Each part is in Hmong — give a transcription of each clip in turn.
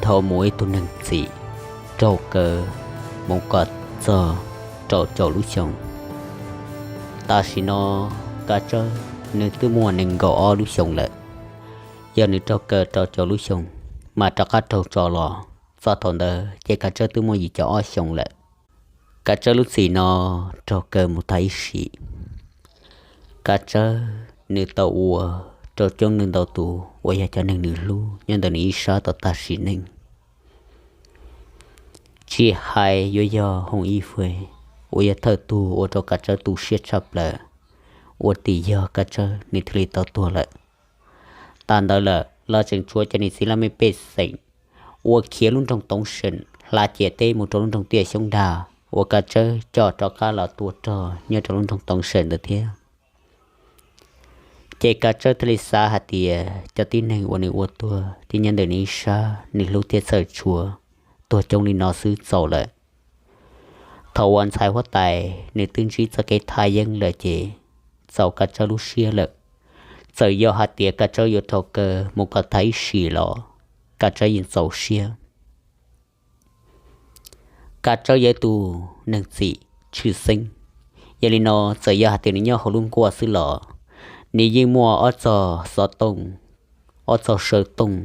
Dhau mus ib tug neeg txim raug kaw mus kom txog rau caum lub xyoo. Tam sim no Kav Tsawb nws twb muaj nees nkaum ob lub xyoo lawm. Yog nws raug kaw rau caum lub xyoo mas rov qab raug tso los txog thaum ntawd ces Kav Tsawb twb muaj yim caum ob xyoo lawm. Kav Tsawb lub txim no raug kaw mus tag ib sim. Kav Tsawb nws tau ua rau coob leej ntau tus uas yog cov neeg nws hlub nyob ntawm nws ib sab tau tag sim neej. Tsis hais yuav yog Hooj Ib Fwj uas yog thawj tug ua rau Kav Tsawb tu siab tshaj plaws, ua tim yog Kav Tsawb nws thiaj li tau tuag lawm. Tas ntawd lawm los tseem tshuav cov niam txiv laj mej pej xeem uas khiav lub nroog Toov Seem hla ciam teb mus rau lub nroog Tiaj Xyoob Dag uas Kav Tsawb coj rov qab los tua rog nyob rau lub nroog Toov Seem ntawd thiab. Ces Kav Tsawb thiaj li xav hais tias cov tib neeg uas nws ua tuag thiab nyob ntawm nws ib sab nws hlub thiab txhawj tshua tuag coob li no xwb txaus lawm. Thaum uas ntxhais huab tais nws twb ntsib txoj kev thaj yeeb lawm ces txaus Kav Tsawb lub siab lawm. Txawm yog hais tias Kav Tsawb yuav raug kaw mus kom tag ib sim los Kav Tsawb yeej txaus siab. Kav Tsawb yog ib tug neeg txim tshwj xeeb, yog li no txawm yog hais tias nws nyob hauv lub nkuaj xwb los nws yeej muaj ob txog xov tooj, ob txog saw tooj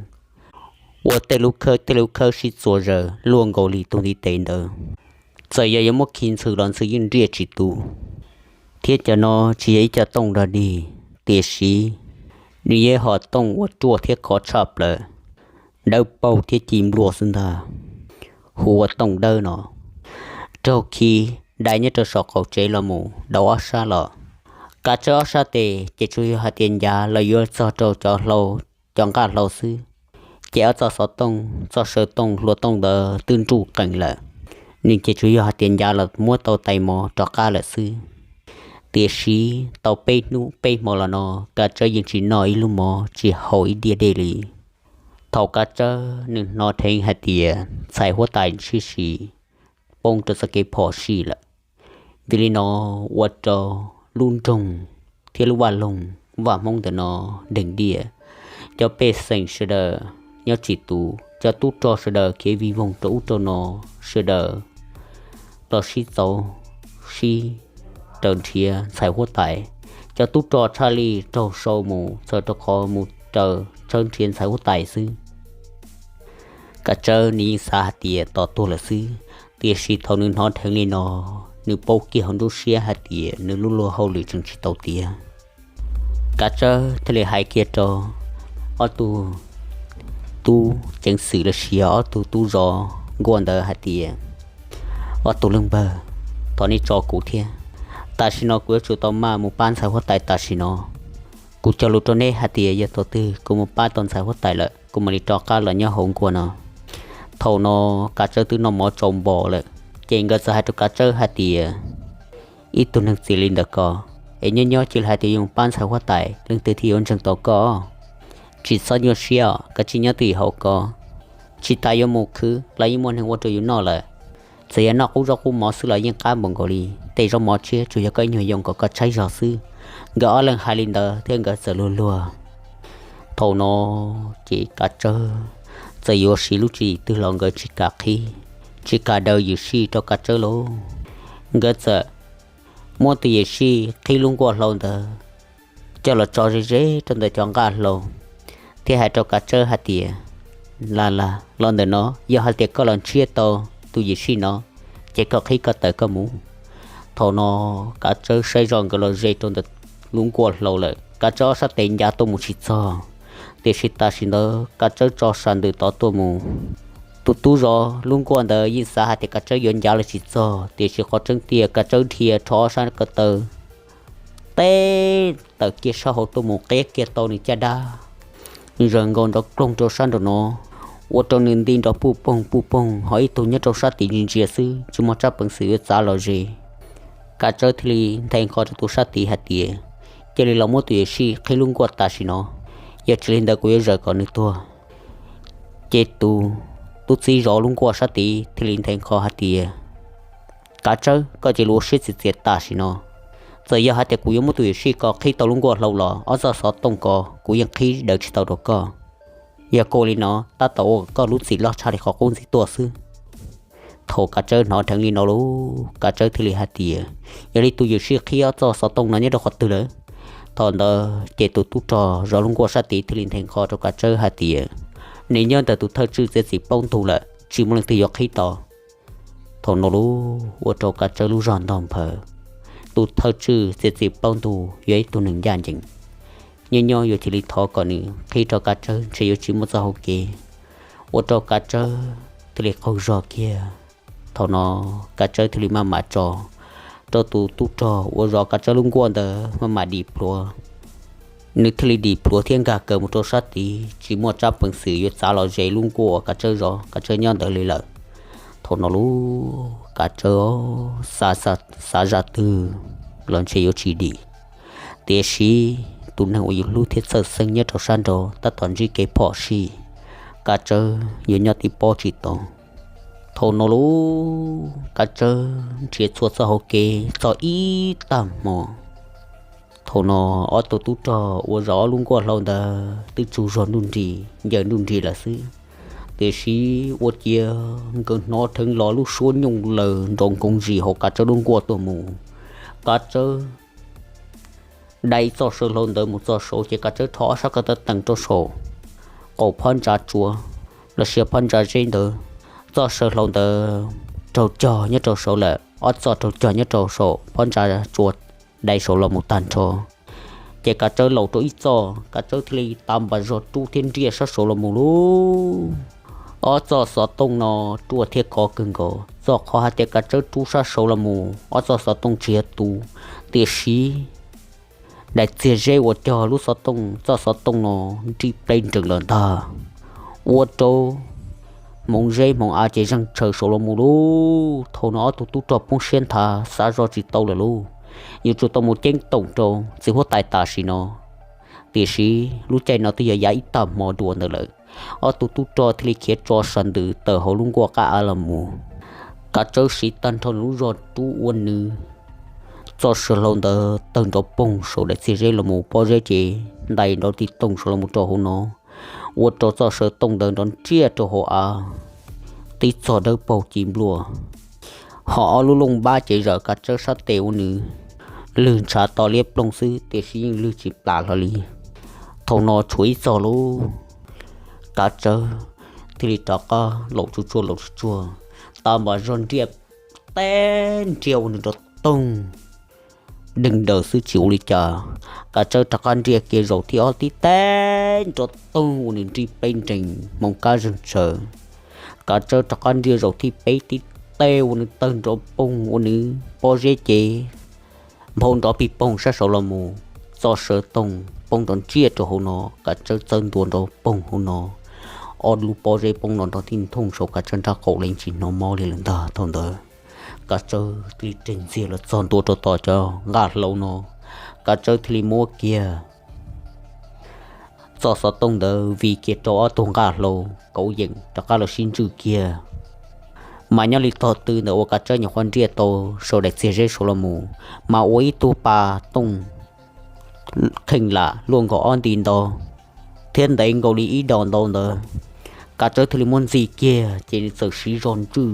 uas tej lub khawb tej lub khawb sib txuas zaws luaj nkaus li tus ntiv tes ntawd. Txawm yog yuav muab khi ntxhw los ntxhw yeej nriaj tsis tu. Thiab cov no tsis yog ib co tooj dog dig, tiam sis nws yog hom tooj uas ruaj thiab khov tshaj plaws, dawb paug thiab ci nplua xwb ntag, hu ua tooj dawb no. Raug khi dai nyob rau saum qaum tsev los mus daus ob sab los, Kav Tsawb ob sab tes ces tsuas yog hais tias ncav los yuav txog rau cov hlau, cov nqaj hlau xwb. Ces ob txoj xov tooj, txoj saw tooj hlua tooj ntawd twb nruj qees lawm, nws ces tsuas yog hais tias ncav los muab tau tais mov rov qab lawm xwb. Tiam sis tau peb hnub peb hmo los no Kav Tsawb yeej tsis noj ib lub mov tsis haus ib diav dej li. Thaum Kav Tsawb nws hnov dheev hais tias ntxhais huab tais ntsib si poob rau txoj kev phom sij lawm, vim li no ua rau lub nroog thiab lub vaj loog vaj Hmoob ntawm no deeg diaj. Cov pej xeem sawv daws nyob tsis tus, cov tub rog sawv daws khiav vij voog rau ub rau no, sawv daws los sib txaus sib raws nrhiav ntxhais huab tais. Cov tub rog tshaj li raug sau mus txog rau qhov mus raws tshawb nrhiav ntxhais huab tais xwb. Kav Tsawb nws yeej xav hais tias tos tuag lawm xwb, tiam sis thaum nws hnov dheev li no, nws paub kiag hauv nruab siab hais tias nws lub luag hauj lwm tseem tsis tau tiav. Kav Tsawb thiaj li hais kiag rau ob tug tub ceev xwm los sis ob tug tub zov nkuaj ntawd hais tias, ob tug leej npawg, thov nej tso kuv thiab. Tam sim no kuv yuav tsum tau maj mus pab ntxhais huab tais tam sim no. Kuv cog lus rau neb hais tias yog thaum twg kuv mus pab tau ntxhais huab tais lawm kuv mam li rov qab los nyob hauv nkuaj no. Thaum no Kav Tsawb twb noj mov tsau npo lawm, ces nkawd txawm hais rau Kav Tsawb hais tias, ib tug neeg txim li ntawm koj, es nyob nyob cia li hais tias yuav mus pab ntxhais huab tais, leej twg thiaj yuav ntseeg tau koj? Tsis txhob nyuaj siab os, kav tsij nyob twj ywm hauv ko. Tsis tas yuav mus khwv los yeej muaj neeg ua rau yus noj lawm. Txawm yog noj qub zaub qub mov xwb los yeej qab npaum nkaus li, tej zaub mov tshiab tsuas yog koj ib nyuag yoo kom koj tshaib zog xwb. Nkawd ob leeg hais li ntawd thiab nkawd txawm luag luag. Thaum no ces Kav Tsawb txawm yuav siv lub tswv yim twg los nkawd tsis kam qhib, tsis kam daws Yim Sij rau Kav Tsawb lauj. Nkawd txawm muab tus Yim Sij qhib lub nkuaj hlau ntawd coj los tso ze ze rau ntawm cov nqaj hlau, thiab hais rau Kav Tsawb hais tias, las las los ntawm no, yog hais tias koj los ntshiab tau tus Yim Sij no, ces koj qhib koj tawm koj mus. Thaum no Kav Tsawb saib zoj nkawd los ze rau ntawm lub nkuaj hlau lawm, Kav Tsawb ob sab tes ncav tuaj mus tsis txog, tiam sis tam sim ntawd Kav Tsawb tso sam ntws tod tuaj mus. Tus tub zov lub nkuaj ntawd yeej xav hais tias Kav Tsawb yuav ncav los tsis txog, tiam sis qhov tseeb tiag Kav Tsawb dhia rho ob sab ko taw teb tawm kiag sab hauv tuaj mus qiab kiag tau nws caj dab, zawg nkaus nrov kloog rau sab nraum no, ua rau nws nti nrov puj poog puj poog, ho ib tug nyob rau sab tid ntsia ntsia xwb tsis muaj tsab peev xwm yuav txav los ze. Kav Tsawb thiaj li nthe nqho rau tus sab tid hais tias, cia li los muab tus Yim Sij qhib lub nkuaj tam sim no, yog tsis li ntawd kuv yuav zawm kom nws tuag. Ces tus tub txib zov lub nkuaj sab tid thiaj li nthe nqho hais tias, Kav Tsawb, koj cia li ua siab txias txias tam sim no. Txawm yog hais tias kuv yuav muab tus Yim Sij ko qhib tau lub nkuaj hlau los ob txoj xov tooj ko kuv yeej qhib daws tsis tau rau koj. Yog koj ua li no tab tom ua koj lub txim loj tshaj li qhov qub ntxiv tuaj xwb. Thaum Kav Tsawb hnov dheev li no lub, Kav Tsawb thiaj li hais tias, Yog li tus ywm sib qhib ob txoj xov tooj no nyob rau qhov twg lawm? Thaum ntawd ces tus tub rog zov lub nkuaj sab tid thiaj li nthe nqho rau Kav Tsawb hais tias, Nws nyob ntawm tus thawj tswj txiav txim plaub ntug lawm, tsis muaj leej twg yuav qhib tau. Thaum no lub ua rau Kav Tsawb lub zog ntog nphaws. Tus thawj tswj txiav txim plaub ntug yog ib tug neeg ncaj ncees, nyob nyob yuav cia li thov kom nws qhib rau Kav Tsawb ntshe yuav tsis muaj txoj hau kev, ua rau Kav Tsawb thiaj li qaug zog kiag. Thaum no Kav Tsawb thiaj li maj mam tso rau tus tub rog uas zov Kav Tsawb lub nkuaj ntawd maj mam dim plhuav. Nws thiaj li dim plhuav thiab nkag kaws mus rau sab tid, tsis muaj tsab peev xwm yuav txav los ze lub nkuaj uas Kav Tsawb zov Kav Tsawb nyob ntawd li lawm. Thaum no lub Kav Tsawb xav zaj twg los ntshe yuav tsis dim, tiam sis tus neeg uas yus hlub thiab txhawj xeeb nyob rau sab nraud tab tom ntsib kev phom sij, Kav Tsawb yuav nyob tib pob tsis tau. Thaum no lub Kav Tsawb nrhiav txhua txoj hau kev txog ib tag hmo. Thaum no ob tug tub rog uas zov ob lub nkuaj hlau ntawd twb tsaug zog nruj nrig ncaws nruj nrig lawm xwb, tiam sis ua ciav nkawd hnov dheev los lub suab nyooj laws nrov nkoov zis hauv Kav Tsawb lub nkuaj tuaj mus. Kav Tsawb dai txoj saw hlau ntawd mus txog saud ces Kav Tsawb rho ob sab ko taw teem rau saum qaum phab ntsa tsua los sis phab ntsa zeb ntawd. Txoj saw hlau ntawd raug cog nyob rau saud lawm, ob txoj raug cog nyob rau saum phab ntsa tsua dai saud los mus tag nrho. Ces Kav Tsawb laus rau ib txoj, Kav Tsawb thiaj li tav npas zog rub thiab nriaj sab saud los mus lub. Ob txoj xov tooj no ruaj thiab khov kawg nkaus, txog qhov hais tias Kav Tsawb rub sab saud los mus ob txoj xov tooj tsis yog tu, tiam sis daim txiag zeb uas cog lub xov tooj, txoj xov tooj no nrig pleb nrees lawm ntag. Ua rau hmoov zeb hmoov av ces zeeg tshaws saud los mus lub. Thaum no ob tug tub rog poob siab nthav xav zoj tsis tau lawm lub, yuav tsum tau mus ceeb toom rau txiv huab tais tam sim no. Tiam sis lub caij no twb yog yav ib tag hmo dua ntawd lawm, ob tug tub rog thiaj li khiav tso sas ntws tawm hauv lub nkuaj qab av los mus. Kav Tsawb siv tag nrho nws lub zog rub ua nws txoj saw hlau ntawd tawg nrov poog saum daim txiag zeb los mus, pob zeb ces ntais nrov ti toog saud los mus rau hauv no, ua rau txoj saw tooj ntawd nrov nriaj rau hauv av, tib txog dawb paug ci npluaj. Ho ob lub looj npab ces zawm Kav Tsawb sab tes ua nws lwg ntshav to liab ploog xwb, tiam sis yeej lwg tsis plam hlo li. Thaum no tshuav ib txog lub, Kav Tsawb thiaj li rov qab laus tsuag tsuag laus tsuag tsuag, tav npas zog nriaj teb nriaj ua nws nrov toog deeg daws xwb tsis ua li cas. Kav Tsawb rov qab nriaj kiag zaum thib ob tib teb nrov toog ua nws nrig pleb nrees hmoov kab zeeg tshaws. Kav Tsawb rov qab nriaj zaum thib peb tib teb ua nws tawg nrov poog ua nws pob zeb ces nphau nrov pig poog sab saud los mus, txoj saw tooj poob nrov ntsiaj rau hauv no, Kav Tsawb txawb ntua nrov poog hauv no, ob lub pob zeb poob los nrov tib nthoo saum Kav Tsawb nraub qaum, leej tsis hnov mob li lawm ntag. Thaum ntawd Kav Tsawb thiaj li reg ntxiag los txog ntua rau tom cov nqaj hlau no, Kav Tsawb thiaj li muab kiag txoj xov tooj ntawd vij kiag rau ob tug nqaj hlau kauv yeem rov qab los sib ntswj kiag. Mas nyob li tog tw ntawm uas Kav Tsawb nyuam qhuav nriaj tau saum daim txiag zeb saud los mus, mas ua ib tug pas tooj kheej lam luaj nkaus ob nti ntau thiab ntev nkaus li ib dos ntau ntawd. Kav Tsawb thiaj li muab ntxig kiag ces nws txawm siv zog ntswj.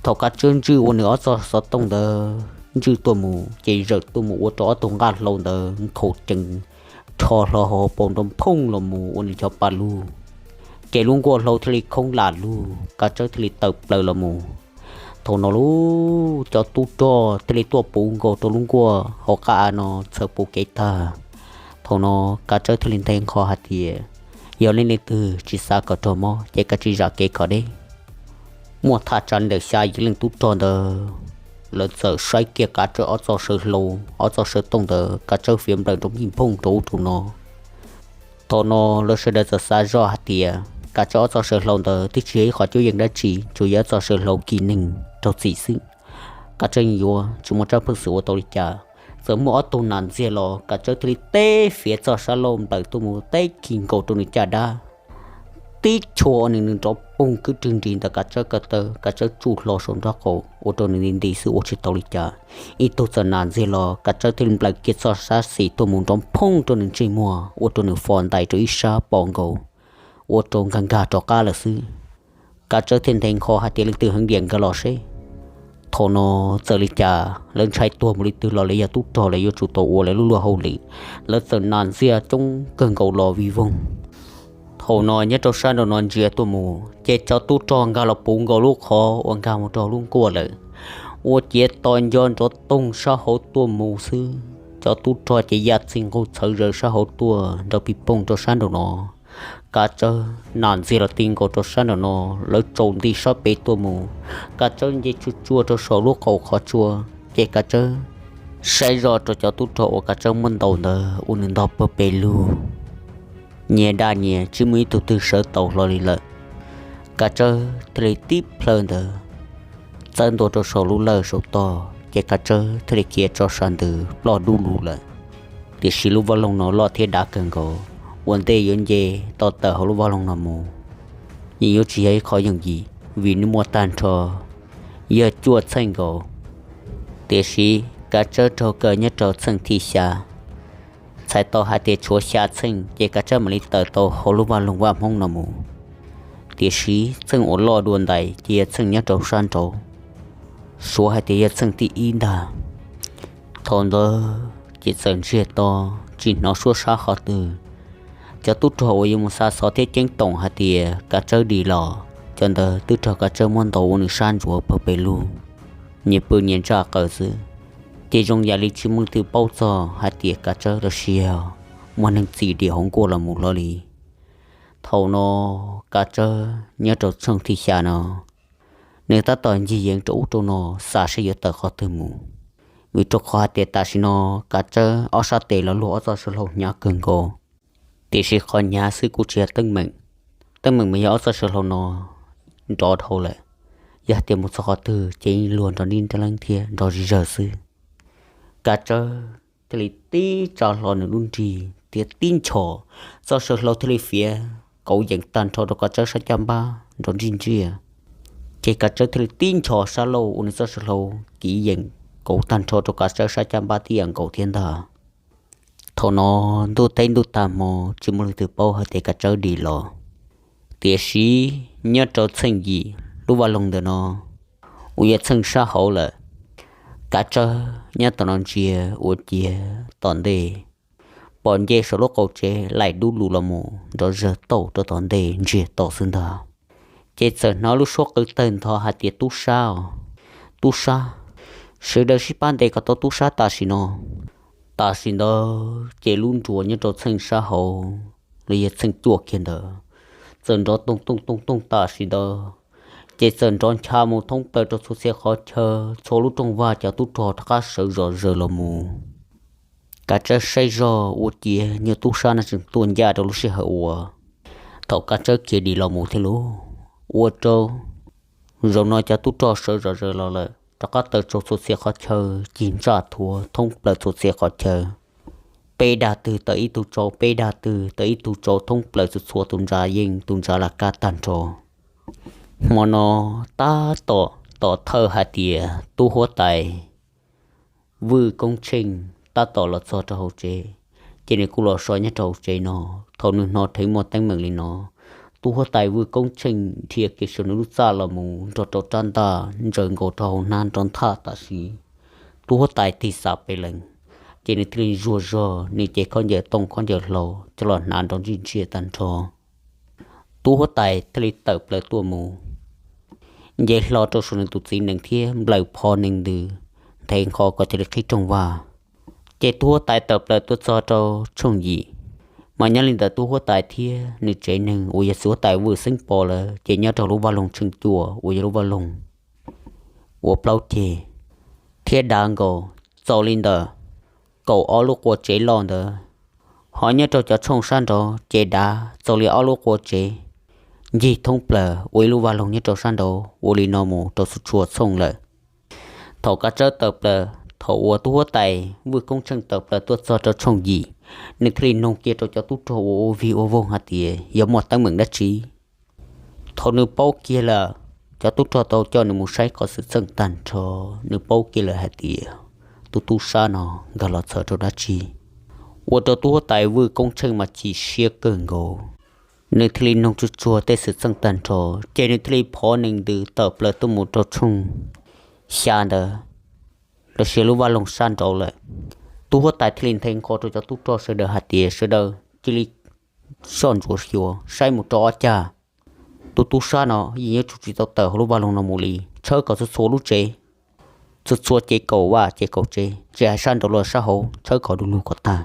Thaum Kav Tsawb ntswj ua nws ob txoj xov tooj ntawd ntswj tuaj mus ces zawm tuaj mus ua rau ob tug nqaj hlau ntawd nkhaus cees rho hlo hauv paus nrov phooj los mus ua nws cov pa lug, ces lub nkuaj hlau thiaj li khoob lam lug, Kav Tsawb thiaj li tawm plaws los mus. Thaum no lub cov tub rog thiaj li tuaj puv nkaus rau lub nkuaj hauv qab av no txhawv puv kev tag. Thaum no Kav Tsawb thiaj li nthe nqho hais tias, Yog leej twg tsis xav kom raug mob ces kav tsij zam kev kom deb. Muaj thaj tsam li ntawm xya yim leej tub rog ntawd, lawv txawm saib kiag Kav Tsawb ob txoj saw hlau, ob txoj saw tooj ntawd Kav Tsawb fiav nplawm nrov npij nphooj rau ub rau no. Thaum no lawv sawv daws txawm xav zoj hais tias Kav Tsawb ob txoj saw hlau ntawd twb tsis yog ib qhov cuab yeej dab tsi, tsuas yog ob txoj saw hlau kis neeg raug txim xwb. Kav Tsawb yeej yuav tsis muaj tsab pheej xwm ua tau li cas. Txawm muaj ob tug nas ntxiag los Kav Tsawb thiaj li teb fiav txoj sab laug nplawm tuaj mus teb khi nkaus rau nws caj dab, tib chua ua nws nws nrov poog kwb rwg nris ntawm Kav Tsawb ko taw, Kav Tsawb tsuj hlo saum nraub qaum ua rau nws nti nti xwb ua tsis tau li cas. Ib tug txawm nas ntxiag los Kav Tsawb thiaj li nplawm kiag txoj sab xis tuaj mus nrov phooj rau nws ntsej muag ua rau nws fo ntais rau ib sab pom nkaus, ua rau nkag nkag rov qab lawm xwb. Kav Tsawb thiaj nthe nqho hais tias leej twg heev diam nkag los seb. Thaum no txawm li cas lawv ntshai tuag mus li twg los lawv yog tub rog lawv yuav tsum tau ua lawv lub luag hauj lwm. Lawv txawm nas ntxiag coob kawg nkaus los vij voog. Thaum no nyob rau sab nraum no ntsia tuaj mus ces cov tub rog nkag los puv nkaus lub qhov uas nkag mus rau lub nkuaj lawm, ua ciav to nco nrov toog sab hauv tuaj mus xwb. Cov tub rog ces ya txij nqug txhawv zaws sab hauv tuaj nrov pij pooj rau sab nraum no. Kav Tsawb nas ntxiag los ti nkaus rau sab nraum no, lawv tsaus nti sab pem tuaj mus. Kav Tsawb nce tsuj tsuaj rau saum lub qau qhov tsua, ces Kav Tsawb saib zoj rau cov tub rog uas Kav Tsawb muab ntaus ntawd ua nws ntog pawg pes lug. Nyias dag nyias tsis muaj ib tug twg sawv taus hlo li lawm. Kav Tsawb thiaj li tib plhaw ntawd txawb ntua rau saum lub lawj saum tog, ces Kav Tsawb thiaj li khiav tso sab ntws ploj dub lug lawm. Tiam sis lub vaj loog no loj thiab dav kawg nkaus, ua ntej yuav nce tau tawm hauv lub vaj loog no mus, yeej yuav tsis yog ib qho yooj yim, vim nws muaj tag nrho yog cuaj txheej nkaus. Tiam sis Kav Tsawb raug kaw nyob rau txheej thib xya, txhais tau hais tias tshuav xya txheej ces Kav Tsawb mam li tawm tau hauv lub vaj loog Vaj Hmoob no mus. Tiam sis txheej uas loj dua ntais ces yog txheej nyob rau sab nraud, suav hais tias yog txheej thib ib ntag. Thaum ntawd ces txawm ntsiag to, tsis hnov suab sab qhov twg. Cov tub rog uas yuav mus xa xov thiab ceeb toom hais tias Kav Tsawb dim los, cov ntawd twb raug Kav Tsawb muab ntaus ua nws sab ntsuav pawg pes lug, nyias pw nyias ntsaj qaws xwb. Ces zoo yam li tsis muaj leej twg paub txog hais tias Kav Tsawb los sis yog muaj neeg txim dim hauv nkuaj los mus hlo li. Thaum no Kav Tsawb nyob rau tshooj thib xya no, nws tab tom ncig yees rau ub rau no xav seb yuav tawm qhov twg mus, vim rau qhov hais tias tam sim no Kav Tsawb ob sab tes los luag ob txoj saw hlau hnyav kawg nkaus. Tiam sis qhov hnyav xwb kuj tsis yog teeb meem, teeb meem mas yog ob txoj saw hlau no nrov dhau lawm, yog hais tias mus txog qhov twg ces yeej luag nrov nrib nrov leeb thiab nrov zig zawg xwb. Kav Tsawb thiaj li tib tsa hlo nws lub nrig thiab tib nchos, txoj saw hlau thiaj li fiav kauv yeem tag nrho rau Kav Tsawb sab caj npab nrov ntsij ntsiaj. Ces Kav Tsawb thiaj li tib nchos sab laug ua nws txoj saw hlau kiv yeem kauv tag nrho rau Kav Tsawb sab caj npab tib yam nkaus thiab ntag. Thaum no ntuj teb ntuj tag hmo tsis muaj leej twg paub hais tias Kav Tsawb dim los. Tiam sis nyob rau txheej yim lub vaj loog ntawm no uas yog txheej sab hauv lawm, Kav Tsawb nyob tom no ntsia ua ciav tom ntej, pom nce saum lub qau tsev laim dub lug los mus nrov zawg tauj rau tom ntej ntsiag to xwb ntag. Ces txawm hnov lub suab qw tawg ntho hais tias tub sab os, tub sab, sawv daws sib pab ntes kom tau tub sab tam sim no. Tam sim ntawd ces lub nruas nyob rau txheej sab hauv los yog txheej cuaj kiag ntawd txawm nrov toog toog toog toog tam sim ntawd, ces txawm nrov ncha mus thoob plaws rau txhua txhia qhov chaw, txhua lub rooj vag cov tub rog rov qab sawv zom zaws los mus. Kav Tsawb saib zog ua ciav nyuag tub sab no tseem tuaj ncaj rau lub sij hawm uas thaum Kav Tsawb khiav dim los mus thiab lauj. Ua rau zaum no cov tub rog sawv zom zaws los lawm rov qab taw tsau txhua txhia qhov chaw, cig ntsaj thuav thoob plaws txhua txhia qhov chaw. Peb dag twg tawm ib tug tsau, peb dag twg tawm ib tug tsau thoob plaws txhua txhua tus ntsa yeej tus ntsa las kab tag nrho. Hmo no tab tom tom thawj hais tias tub huab tais Vwj Koob Tsheej tab tom los txog rau hauv tsev, ces nws kuj los so nyob rau hauv tsev no. Thaum nws hnov dheev muaj teeb meem li no, tub huab tais Vwj Koob Tsheej dhia kiag saum nws lub txaj los mus nrog rau rab ntaj ntsaws nkaus rau hauv hnab nrov nthaj tam sim. Tub huab tais tig xam pes lees, ces nws thiaj li zuag zog nws cev khaub ncaws tooj khaub ncaws hlau coj los hnav nrov ntsij ntsiaj tag nrho. Tub huab tais thiaj li tawm plaws tuaj mus, nce hlo rau saum nws tus txiv nees thiab nplawm pho nees ntws, nthe nqho kom cia li qhib rooj vag. Ces tub huab tais tawm plaws tuaj txog rau tshooj yim, mas nyob li ntawd tub huab tais thiab nws tsev neeg uas yog txiv huab tais Vwj Xeeb Pov lawm ces nyob rau lub vaj loog tsheej cuaj uas yog lub vaj loog uas plaub ceg thiab dav nkaus txaus li ntawm kaum ob lub qua tsev loj ntawd. Ho nyob rau cov tshooj sab nraud ces dav txaus li ob lub qua tsev, ncig thoob plaws ua ib lub vaj loog nyob rau sab nraud ua li no mus rau txhua txhua tshooj lawm. Thaum Kav Tsawb tawm plaws, thaum uas tub huab tais Vwj Koob Tsheej tawm plaws tuaj txog rau tshooj yim, nws thiaj li nug kiag rau cov tub rog uas ua vig ua voog hais tias yog muaj teeb meem dab tsi. Thaum nws paub kiag lawm, cov tub rog tau coj nws mus saib qhov xwm txheej tag nrho, nws paub kiag lawm hais tias tus tub sab no nkag los txhawm rau dab tsi. Ua rau tub huab tais Vwj Koob Tsheej mas chim siab kawg nkaus. Nws thiaj li noog tsuag tsuag tej xwm txheej tag nrho, ces nws thiaj li phov nees ntws tawm plaws tuaj mus rau tshooj xya ntawd los sis lub vaj loog sab nraud lawm. Tub huab tais thiaj li nthe nqho rau cov tub rog sawv daws hais tias sawv daws cia li soj ntsuam xyuas saib mus rau ob cag. Tus tub sab no yeej yuav tsum tsis tau tawm hauv lub vaj loog no mus li, tshawb kom txhua txhua lub tsev, txhua txhua ces kaum vaj ces kaum tsev, tsis hais sab nraud los sab hauv, tshawb kom du lug kom tag.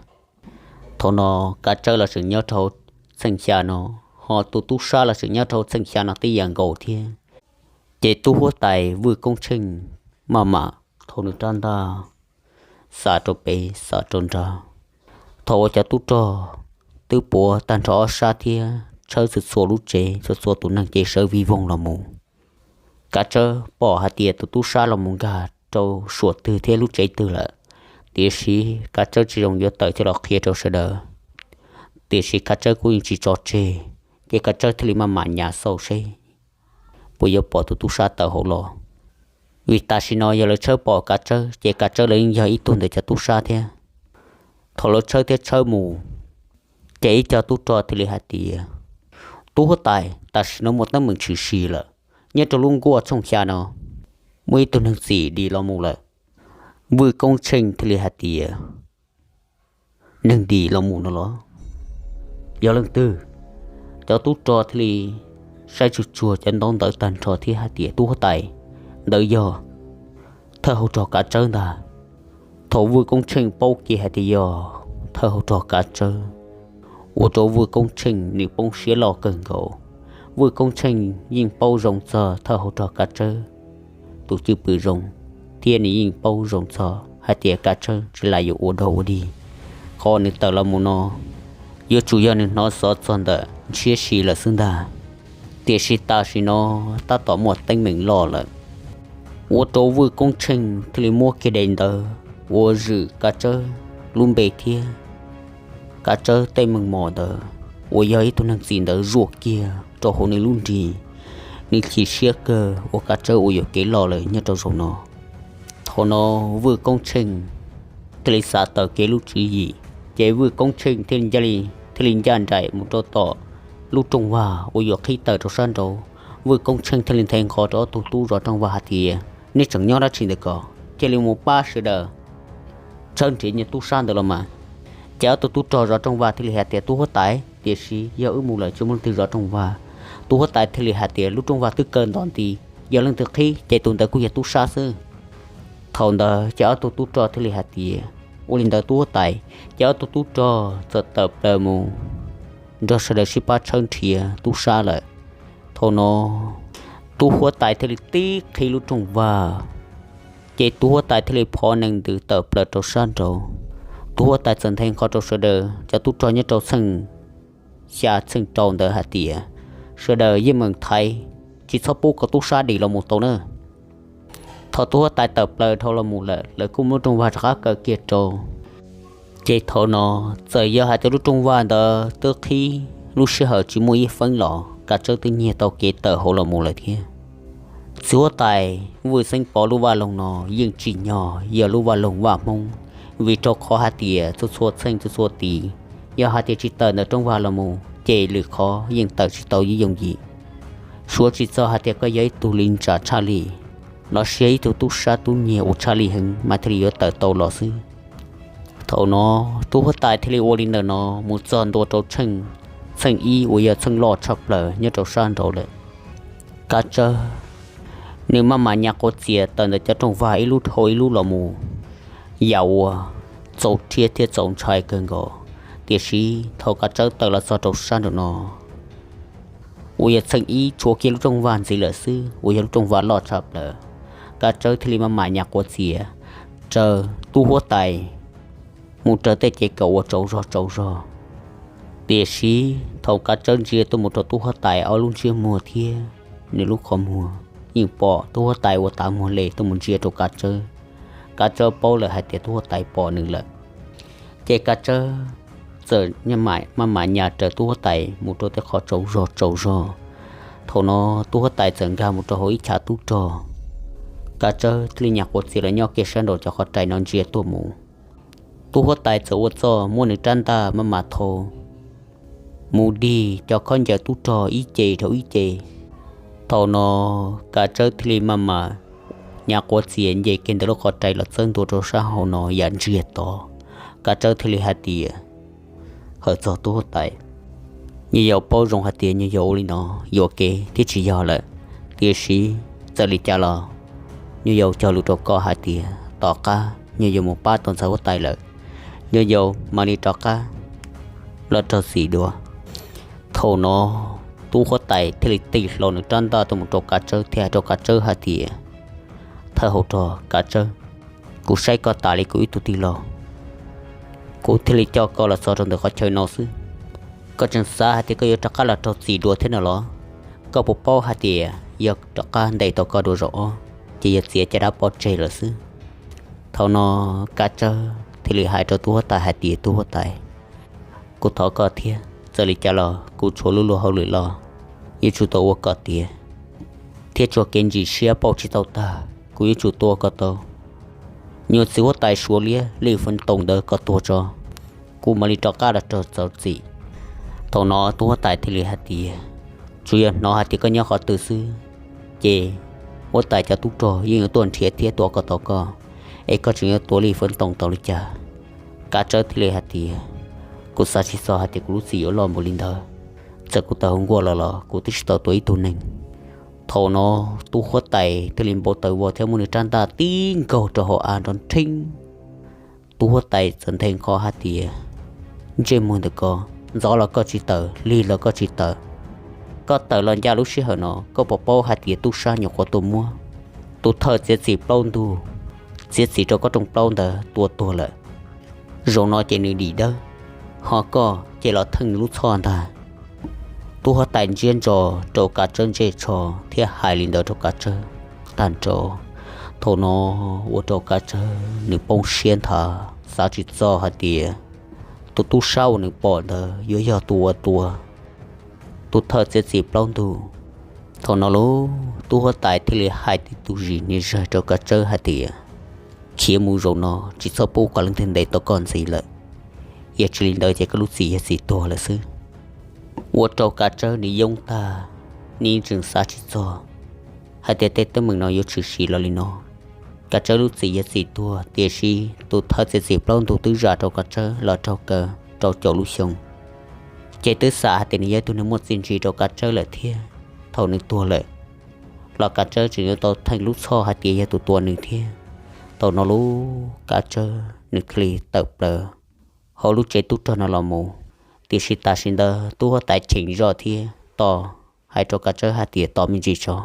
Thaum no Kav Tsawb los tseem nyob rau txheej xya no, ho tus tub sab los tseem nyob rau txheej xya no tib yam nkaus thiab. Ces tub huab tais Vwj Koob Tsheej maj mam thau nws rab ntaj xav rau pem xav rau nrad. Thaum uas cov tub rog twb puav tag nrho ob sab thiab tshawb txhua txhua lub tsev, txhua txhua tus neeg ces sawv vij voog los mus, Kav Tsawb pom hais tias tus tub sab los mus nkag rau suam twg thiab lub tsev twg lawm. Tiam sis Kav Tsawb tsis zoo yuav tawm coj los qhia rau sawv daws, tiam sis Kav Tsawb kuj yeej tsis tso tseg, ces Kav Tsawb thiaj li maj mam nyas xauj seb puas yuav pom tus tub sab tawm hauv los. Vim tam sim no yog lawv tshawb pom Kav Tsawb ces Kav Tsawb los yeej yog ib tug ntawm cov tub sab thiab. Thaum lawv tshawb thiab tshawb mus, ces ib co tub rog thiaj li hais tias, Tub huab tais, tam sim no muaj teeb meem tshwm sim lawm. Nyob rau lub nkuaj tshooj xya no muaj ib tug neeg txim dim los mus lawm. Vwj Koob Tsheej thiaj li hais tias, Neeg dim los mus no los? Yog leej twg? Cov tub rog thiaj li saib tsuag tsuag cov ntaub ntawv tag nrho thiab hais tias, Tub huab tais, ntawd yog thawj hauv rog Kav Tsawb ntag. Thaum Vwj Koob Tsheej paub kiag hais tias yog thawj hauv rog Kav Tsawb, ua rau Vwj Koob Tsheej nws poob siab loj kawg nkaus. Vwj Koob Tsheej yeej paub zoo txog thawj hauv rog Kav Tsawb tus cwj pwm zoo, thiab nws yeej paub zoo txog hais tias Kav Tsawb tsis lam yuav ua dog ua dig. Qhov nws tawm los mus no yuav tsum yog nws hnov xov txog ntawm Ntshiab Si lawm xwb ntag. Tiam sis tam sim no tab tom muaj teeb meem loj lawm, ua rau Vwj Koob Tsheej thiaj li muab kiag daim ntawv uas zwm Kav Tsawb lub npe thiab Kav Tsawb tej meej mom ntawd uas yog ib tug neeg txim ntawd zuaj kiag rau hauv nws lub nrig. Nws chim siab kawg uas Kav Tsawb ua yuam kev loj lawm nyob rau zaum no. Thaum no Vwj Koob Tsheej thiaj li xav tawm kev lub tswv yim, ces Vwj Koob Tsheej thiaj li ncaj nraim mus rau tom lub rooj vag uas yuav qhib tawm rau sab nraud. Vwj Koob Tsheej thiaj li nthe nqho rau ob tug tub zov rooj vag hais tias, Nej tseem nyob dab tsi ntawm ko? Cia li mus pab sawv daws tshawb nrhiav niag tub sab ntawd los mas. Ces ob tug tub rog zov rooj vag thiaj li hais tias, Tub huab tais, tiam sis yog wb mus lawm tsis muaj leej twg zov rooj vag. Tub huab tais thiaj li hais tias, Lub rooj vag twb kaw nto nti, yog leej twg qhib ces tus ntawd kuj yog tub sab xwb. Thaum ntawd ces ob tug tub rog thiaj li hais tias, Ua li ntawd tub huab tais. Ces ob tug tub rog txawm tawm plaws mus nrog sawv daws sib pab tshawb nrhiav tub sab lawm. Thaum no tub huab tais thiaj li tib qhib lub rooj vag, ces tub huab tais thiaj li phov nees ntws tawm plaws rau sab nraud. Tub huab tais txawm nthe nqho rau sawv daws cov tub rog nyob rau txheej xya txheej rau ntawd hais tias, Sawv daws yeej meem thaiv, tsis txhob pub kom tub sab dim los mus tau na. Thaum tub huab tais tawm plaws dhau los mus lawm, lawv kuj muab lub rooj vag rov qab kaw kiag rau. Ces thaum no txawm yog hais tias lub rooj vag ntawd twb qhib lub sij hawm tsis muaj ib feeb los Kav Tsawb twb nyiag tau kev tawm hauv los mus lawm thiab. Txiv huab tais Vwj Xeeb Pov lub vaj loog no yeej tsim nyog yog lub vaj loog Vaj Hmoob, vim rau qhov hais tias txhua txhua txheej txhua txhua tid, yog hais tias tsis tawm ntawm rooj vag los mus ces lwm qhov yeej tawm tsis tau yooj yim. Suav tsis txog hais tias koj yog ib tug li ntsa tshaj lij, los sis yog ib tug tub sab tub nyiag uas tshaj lij heev mas thiaj li yuav tawm tau los xwb. Thaum no tub huab tais thiaj li ua li ntawm no mus txog ntua rau txheej ib uas yog txheej loj tshaj plaws nyob rau sab nraud lawm. Kav Tsawb nws maj mam nyas quav txias tawm ntawm cov rooj vag ib lub dhau ib lub los mus, yam uas txaus rhiab thiab txaus ntshai kawg nkaus. Tiam sis thaum Kav Tsawb tawm los txog rau sab nraum no uas yog txheej ib tshuav kiag lub rooj vag ntxiv lawm xwb uas yog lub rooj vag loj tshaj plaws, Kav Tsawb thiaj li maj mam nyas quav txias raws tub huab tais mus raws tej ces kom ua tsaus zog tsaus zog. Tiam sis thaum Kav Tsawb ntsia tuaj mus rau tub huab tais ob lub ntsiab muag thiab nws lub qhov muag, yeej pom tub huab tais ua tav muag le tuaj mus ntsia rau Kav Tsawb. Kav Tsawb paub lawm hais tias tub huab tais pom nws lawm. Ces Kav Tsawb txawm maj mam nyas raws tub huab tais mus rau tej qhov tsaus zog tsaus zog. Thaum no tub huab tais txawm nkag mus rau hauv ib chav tub rog. Kav Tsawb thiaj li nyas quav txias los nyob kiag sab nraum cov qhov rais no ntsia tuaj mus. Tub huab tais txawm ua txuj muab nws rab ntaj maj mam thau mus dig cov khaub ncaws tub rog ib ce dhau ib ce. Thaum no Kav Tsawb thiaj li maj mam nyas quav txias nce kiag ntawm lub qhov rais los txawb ntua rau sab hauv no yam ntsiag to. Kav Tsawb thiaj li hais tias, hawm txog tub huab tais, nyuam yaus paub zoo hais tias nyuam yaus ua li no yuam kev thiab tsis yog lawm, tiam sis txawm li cas los nyuam yaus cog lus rau koj hais tias tom qab nyuam yaus mus pab tau ntxhais huab tais lawm, nyuam yaus mam li rov qab los raug txim dua. Thaum no tub huab tais thiaj li tig hlo nws rab ntaj tuaj mus rau Kav Tsawb thiab hais rau Kav Tsawb hais tias, thawj hauv rog Kav Tsawb, kuv saib koj tas li kuv ib tug tij laug, kuv thiaj li coj koj los txog rau ntawm qhov chaw no xwb. Koj tseem xav hais tias koj yuav rov qab los raug txim dua thiab no los? Koj puas paub hais tias yog rov qab ntes tau koj dua zaum ob ces yog txiav caj dab pov tseg lawm xwb. Thaum no Kav Tsawb thiaj li hais rau tub huab tais hais tias, tub huab tais, kuv thov koj thiab, txawm li cas los kuv tshuav lub luag hauj lwm los yuav tsum tau ua kom tiav, thiab tshuav kev ntsim siab pauj tsis tau tag kuv yuav tsum tua kom tau nyuag txiv huab tais Suav liab Lij Feeb Toom ntawd kom tuag tso, kuv mam li rov qab los raug txim. Thaum no tub huab tais thiaj li hais tias, tsuas yog hnov hais tias koj nyob qhov twg xwb ces huab tais cov tub rog yeej yuav tuaj nrhiav thiab tua kom tau koj, es koj tseem yuav tua Lij Feeb Toom tau li cas? Kav Tsawb thiaj li hais tias, kuv xav tsis txog hais tias kuv lub txim yuav loj npaum li ntawd. Txawm kuv tawg hauv nkuaj los los kuv twb tsis tau tua ib tug neeg. Thaum no tub huab tais thiaj li npau taws vog thiab muab nws rab ntaj tib nkaug rau hauv av nrov nrheeb. Tub huab tais txawm nthe nqho hais tias, ntsej muag ntawm ko, ntxov los koj tsis tawm, lig los koj tsis tawm, koj tawm los ncaj lub sij hawm no, koj puas paub hais tias tub sab nyuam qhuav tuaj muab tus thawj txiav txim plaub ntug txiav txim rau koj rooj plaub ntawd tua tuag lawm? Zaum no ces nws dim dawb, ho koj ces los theej nws lub txhoj ntag. Tub huab tais ntsiab ntso rau Kav Tsawb ntsej tsho thiab hais li ntawd rau Kav Tsawb tag nrho. Thaum no ua rau Kav Tsawb nws poob siab nthav, xav tsis txog hais tias tus tub sab uas nws pom ntawd yuav yog tus uas tua tus thawj txiav txim plaub ntug. Thaum no lauj, tub huab tais thiaj li hais tib tug zis niag zawg rau Kav Tsawb hais tias, khiav mus zaum no, tsis txhob pub kom leej twg ntes tau koj ntxiv lawm, yog tsis li ntawd ces koj lub txim yog txim tuag lawm xwb. Ua rau Kav Tsawb nws yoob tag, nws yeej tseem xav tsis txog hais tias tej teeb meem no yuav tshwm sim los li no. Kav Tsawb lub txim yog txim tuag, tiam sis tus thawj txiav txim plaub ntug twb zam rau Kav Tsawb los raug kaw rau caum lub xyoo, ces twb xam hais tias nws yog ib tug neeg muaj txiaj ntsig rau Kav Tsawb lawm thiab. Thaum nws tuag lawm los Kav Tsawb tseem yuav tau theej lub txhoj hais tias yog tus tua nws thiab. Thaum no lauj, Kav Tsawb nws thiaj li tawm plaws hauv lub tsev tub rog no los mus, tiam sis tam sim ntawd tub huab tais cheem zoj thiab tos, hais rau Kav Tsawb hais tias tos me ntsis tso.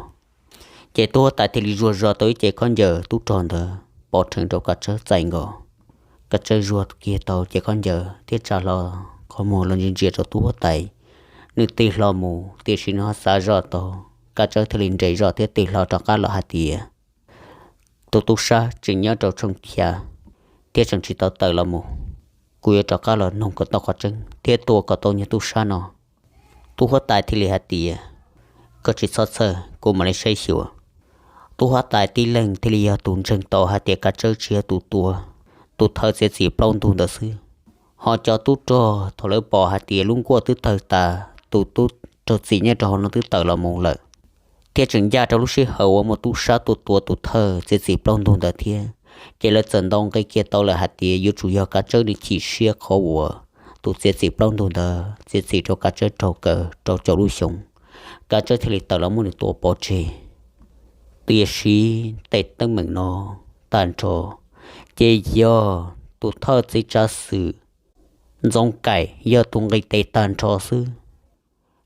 Ces tub huab tais thiaj li zuag zog tau ib ce khaub ncaws tub rog ntawd pov rhees rau Kav Tsawb txais nkaus. Kav Tsawb zuag kiag tau ce khaub ncaws thiab tsa hlo qhov muag los ntsia ntsia rau tub huab tais. Nws tig hlo mus, tiam sis nws ho xav zoj tau, Kav Tsawb thiaj li nres zoj thiab tig hlo rov qab los hais tias, tus tub sab tseem nyob rau tshooj xya thiab tseem tsis tau tawm los mus. Kuv yuav rov qab los noog kom tau qhov tseeb thiab tua kom tau nyuag tub sab no. Tub huab tais thiaj li hais tias, koj tsis txhob txhawj, kuv mam li saib xyuas. Tub huab tais tib leeg thiaj li yog tus ntseeg tau hais tias Kav Tsawb tsis yog tus tua tus thawj txiav txim plaub ntug ntawd xwb. Ho cov tub rog thaum lawv pom hais tias lub nkuaj twb tawg tas, tus tub raug txim nyob rau hauv no twb tawm los mus lawm, thiab tseem ncaj rau lub sij hawm uas muaj tub sab tuaj tua tus thawj txiav txim plaub ntug ntawd thiab, ces lawv txawm ntaus nqi kiag tau lawm hais tias yuav tsum yog Kav Tsawb nws chim siab qhov uas tus txiav txim plaub ntug ntawd txiav txim rau Kav Tsawb raug kaw rau caum lub xyoo, Kav Tsawb thiaj li tawm los muab nws tua pov tseg. Tiam sis tej teeb meem no tag nrho ces yog tus thawj txiv tsav xwm Ntxoov Kaim yog tus nqis tes tag nrho xwb.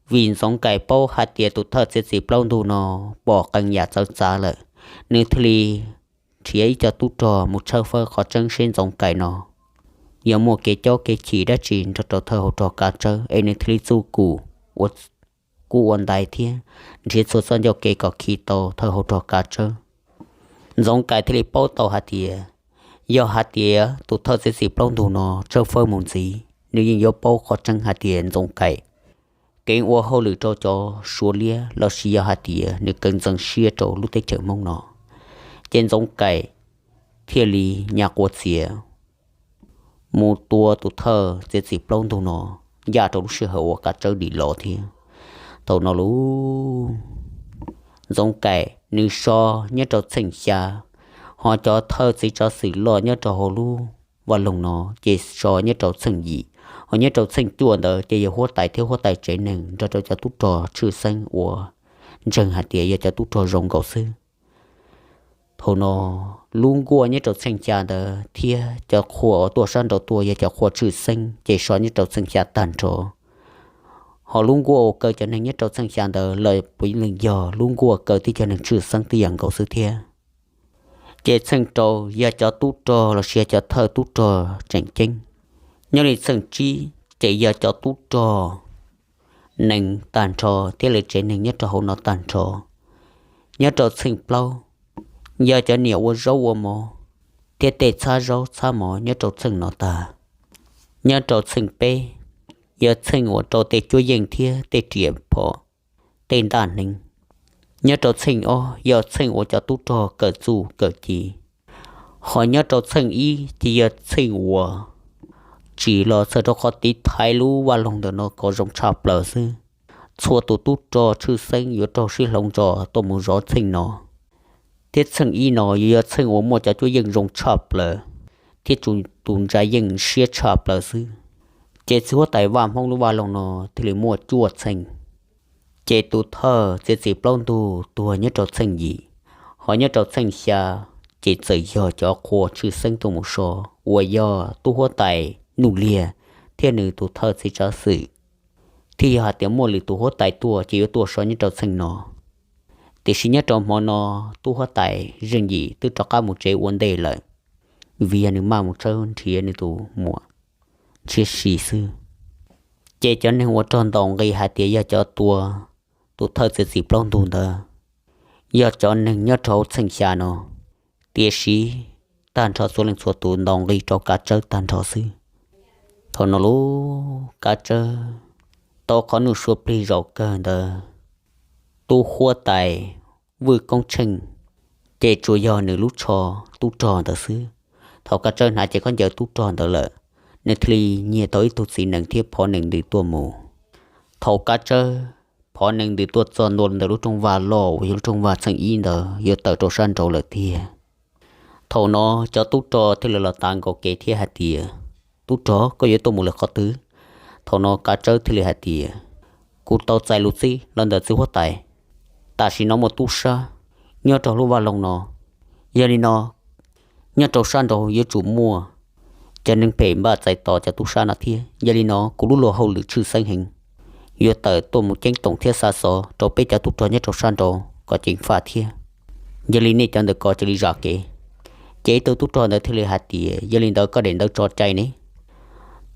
Vim Ntxoov Kaim paub hais tias tus thawj txiav txim plaub ntug no pom qee yam txawv txav lawm, nws thiaj li nrhiav ib co tub rog mus tshawb fawb qhov tseeb seb Ntxoov Kaim no yog muaj kev cob kev chim dab tsi nrog rau thawj hauv rog Kav Tsawb es nws thiaj li txuj kum ua kuj ua ntais thiab nrhiav txhua txoj ncauj kev kom khi tau thawj hauv rog Kav Tsawb. Ntxoov Kaim thiaj li paub tau hais tias yog hais tias tus thawj txiav txim plaub ntug no tshawb fawb mus ntxiv, nws yeej yuav paub qhov tseeb hais tias Ntxoov Kaim keev ua hauj lwm rau cov Suav liab lossis yog hais tias nws keev ntxeev siab rau lub teb chaws Hmoob no. Ces Ntxoov Kaim thiaj li nyas quav txiav mus tua tus thawj txiav txim plaub ntug no. ncaj rau lub sij hawm uas Kav Tsawb dim los thiab. Thaum no lub Ntxoov Kaim nws so nyob rau txheej xya, ho cov thawj txiv tsav xwm loj nyob rau hauv lub vaj loog no ces so nyob rau txheej yim, ho nyob rau txheej cuaj ntawd ces yog huab tais thiab huab tais tsev neeg nrog rau cov tub rog tshwj xeeb uas ntseeg hais tias yog cov tub rog zoo nkaus xwb. Thaum no lub nkuaj nyob rau txheej xya ntawd thiab cov qhua uas tuaj sab nraud tuaj yog cov qhua tshwj xeeb ces so nyob rau txheej xya tag nrho. Ho lub nkuaj uas kaw cov neeg nyob rau txheej xya ntawd los puav leej yog lub nkuaj kaw tib cov neeg tshwj xeeb twb yog nkaus xwb thiab. Ces txheej rau yog cov tub rog los sis yog cov thawj tub rog tseem ceeb. Nyob li txheej tsib ces yog cov tub rog neeg tag nrho thiab lawv tsev neeg nyob rau hauv no tag nrho. Nyob rau txheej plaub yog cov niam ua zaub ua mov thiab tej txhab zaub txhab mov nyob rau txheej no tag. Nyob rau txheej peb yog txheej uas rau tej cuab yeej thiab tej riam phom, tej ntaj hneev. Nyob rau txheej ob yog txheej uas cov tub rog kawm txuj kawm ci. Ho nyob rau txheej ib ces yog txheej uas tsim los txhawm rau qhov tiv thaiv lub vaj loog ntawm no kom zoo tshaj plaws xwb. Txhua tus tub rog tshwj xeeb yuav raug sib hloov ntso tuaj mus zov txheej no. Thiab txheej ib no yuav yog txheej uas muaj cov cuab yeej zoo tshaj plaws thiab tus ntsa yeej siab tshaj plaws xwb. Ces txiv huab tais Vaj Hmoob lub vaj loog no thiaj li muaj cuaj txheej. Ces tus thawj txiav txim plaub ntug tuag nyob rau txheej yim, ho nyob rau txheej xya ces txawm yog cov qhua tshwj xeeb tuaj mus so, uas yog tub huab tais Nuj Liag thiab nws tus thawj txiv tsav xwm. Thiab yog hais tias muaj lwm tus huab tais tuaj ces yuav tuaj so nyob rau txheej no. Tiam sis nyob rau hmo no tub huab tais Zeej Yim twb rov qab mus tsev ua ntej lawm, vim yog nws maj mus tshawb nrhiav nws tus muam Ntshiab Si xwb. Ces cov neeg uas raug ntaus nqi hais tias yog cov tua tus thawj txiav txim plaub ntug ntawd yog cov neeg nyob rau hauv txheej xya no, tiam sis tag nrho txhua leej txhua tus ntaus nqi rau Kav Tsawb tag nrho xwb. Thaum no lub Kav Tsawb tau qhov nuj sua plig zaum kawg ntawd, tub huab tais Vwj Koob Tsheej ces tsuas yog nws lub tsho tub rog ntawd xwb. Thaum Kav Tsawb hnav cev khaub ncaws tub rog ntawd lawm, nws thiaj li nyiag tau ib tug txiv nees thiab phov nees ntws tuaj mus. Thaum Kav Tsawb phov nees ntws tuaj txog ntua ntawm lub rooj vag loj uas yog lub rooj vag txheej ib ntawd yuav tawm rau sab nraud lawm tiag. Thaum no cov tub rog thiaj li los tav nkaus kev thiab hais tias, tub rog, koj yuav tuaj mus lawm qhov twg? Thaum no Kav Tsawb thiaj li hais tias, kuv tau txais lus txib los ntawm txiv huab tais, tam sim no muaj tub sab nyob rau lub vaj loog no. Yog li no, nyob rau sab nraud yuav tsum muaj cov neeg phem npaj txais tos cov tub sab no thiab. Yog li no kuv lub luag hauj lwm tshwj xeeb heev, yuav tawm tuaj mus ceeb toom thiab xa xov rau peb cov tub rog nyob rau sab nraud kom ceev faj thiab. Yog li nej cov ntawm ko cia li zam kev. Ces ib tug tub rog ntawd thiaj li hais tias, yog li ntawd koj daim ntawv tso cai ne?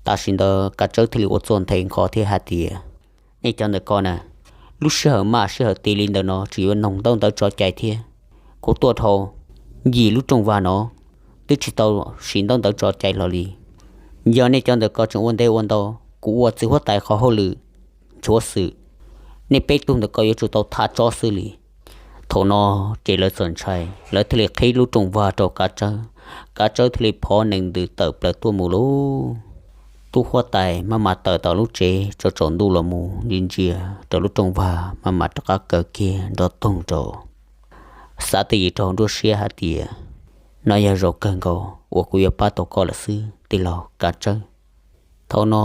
Tam sim ntawd Kav Tsawb thiaj li ua txuj nthe nqho thiab hais tias, nej cov ntawm ko na, lub sij hawm maj sij hawm tiav li ntawm no tseem yuav noog ntaub ntawv tso cai thiab. Kuv tuaj dhau yim lub rooj vag no twb tsis tau siv ntaub ntawv tso cai hlo li. Yog nej cov ntawm ko tseem ua ntev ua ntau, kuv ua txiv huab tais qhov hauj lwm nchuav xwm, nej peb tug ntawm ko yuav tsum tau thaj tsob xwb li. Thaum no ces lawv txawm ntshai, lawv thiaj li qhib lub rooj vag rau Kav Tsawb. Kav Tsawb thiaj li phov nees ntws tawm plaws tuaj mus lauj. Tub huab tais maj mam tawm tom lub tsev tsaus tsaus ntuj los mus ntsia ntsia rau lub rooj vag maj mam rov qab kaw kiag nrov toog rau. Xav twj ywm rau hauv nruab siab hais tias, no yog zaum kawg nkaus uas kuv yuav pab tau koj lawm xwb tij laug Kav Tsawb. Thaum no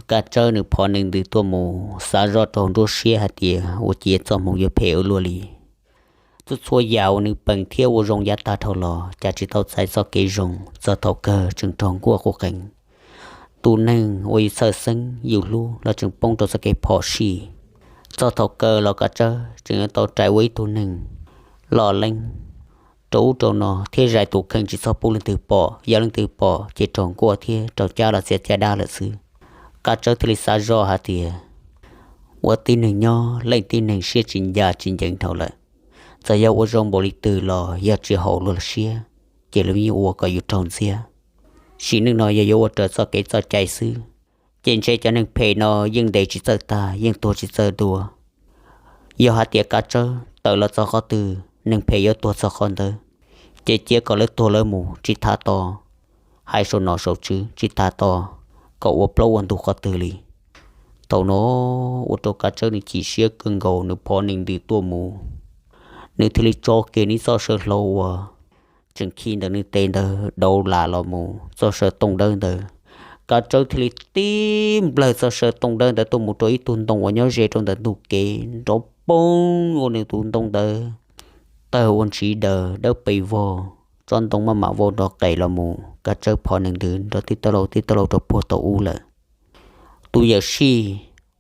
Kav Tsawb nws phov nees ntws tuaj mus xav zoj rau hauv nruab siab hais tias ua ciav txoj hmoov yuav phem ua luaj li. Txhua txhua yam uas nws peem thiab ua zoo yav tag dhau los cas tsis tau txais txoj kev zoo, txog thaum kawg tseem raug nkuaj quj qees. Tus neeg uas yus txhawj xeeb yus hlub los tseem poob rau txoj kev phom sij. Txog thaum kawg los Kav Tsawb tseem yuav tau rais ua ib tug neeg loj leeb rau ub rau no thiab zais tus kheej tsis txhob pub leej twg pom, yog leej twg pom ces raug nkuaj thiab raug cab los txias caj dab lawm xwb. Kav Tsawb thiaj li xav zoj hais tias, ua tib neeg nyob leej tib neeg siab tsis ncaj tsis ncees dhau lawm. Txawm yog ua zoo npaum li twg los yog tsis haum luag siab ces lawv yeej ua kom yus raug ntxias. Sim neej no yog yuav ua raws txoj kev txoj cai xwb, ces ntshe cov neeg phem no yeej ntes tsis txawj tag, yeej tuag tsis txawj dua. Yog hais tias Kav Tsawb tawm los txog qhov twg neeg phem yuav tuag txog qhov ntawd, ces cia kom lawv tuag lawv mus tsis tas tos hais saum nom saum tswv, tsis tas tos kom ua plaub ua ntug qhov twg li. Thaum no ua rau Kav Tsawb nws chim siab kawg nkaus, nws phov nees ntws tuaj mus, nws thiaj li tso kiag nws txoj saw hlau uas tseem khi ntawm nws tes ntawd dauv lam los mus txoj saw tooj dawb ntawd. Kav Tsawb thiaj li tib nplawg txoj saw tooj dawb ntawd tuaj mus rau ib tug ntoo uas nyob ze rau ntawm ntug kev nrov poob ua nws tus ntoo ntawd tawg ua ntsiv daws dawb pes vog, tsob ntoo maj mam vau nrov qes los mus. Kav Tsawb phov nees ntws nrov tib tawb laug tib tawb laug rau puag tau ub lawm. Tus yawm sij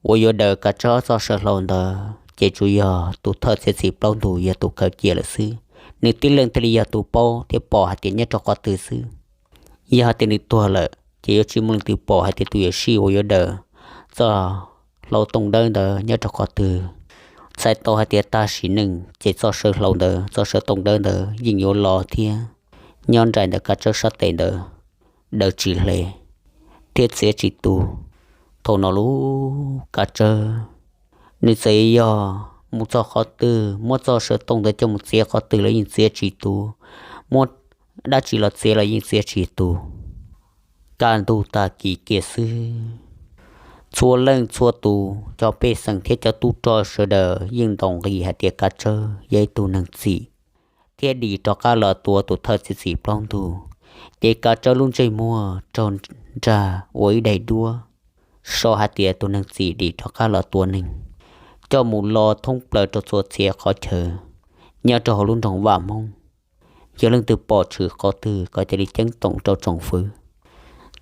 uas yuav daws Kav Tsawb ob txoj saw hlau ntawd ces tsuas yog tus thawj txiav txim plaub ntug yog tus khaws cia lawm xwb. Nws tib leeg thiaj li yog tus paub thiab pom hais tias nyob rau qhov twg xwb. Yog hais tias nws tuag lawm ces yuav tsis muaj leej twg pom hais tias tus yawm sij uas yuav daws txoj hlau tooj dawb ntawd nyob rau qhov twg. Txhais tau hais tias tag sim neej ces txoj saw hlau ntawd, txoj saw tooj dawb ntawd yeej yuav los thiab nyob nraim ntawm Kav Tsawb sab tes ntawd daws tsis hle thiab txiav tsis tu. Thaum no lub Kav Tsawb nws txawm yog mus txog qhov twg, muab txoj saw tooj ntawd coj mus txiav qhov twg los yeej txiav tsis tu, muab dab tsi los txiav los yeej txiav tsis tu. Kaj ntug tag kis kiag xwb, txhua leej txhua tus cov pej xeem thiab cov tub rog sawv daws yeej ntaus nqi hais tias Kav Tsawb yog ib tug neeg txim thiab dim rov qab los tua tus thawj txiav txim plaub ntug. Ces Kav Tsawb lub ntsej muag raug nrag ua ib daim duab, so hais tias tus neeg txim dim rov qab los tua neeg, coj mus lo thoob plaws rau txhua txhia qhov chaw nyob rau hauv lub nroog Vaj Hmoob. Yog leej twg pom tshwm qhov twg kom cia li ceeb toom rau tsoom fwv.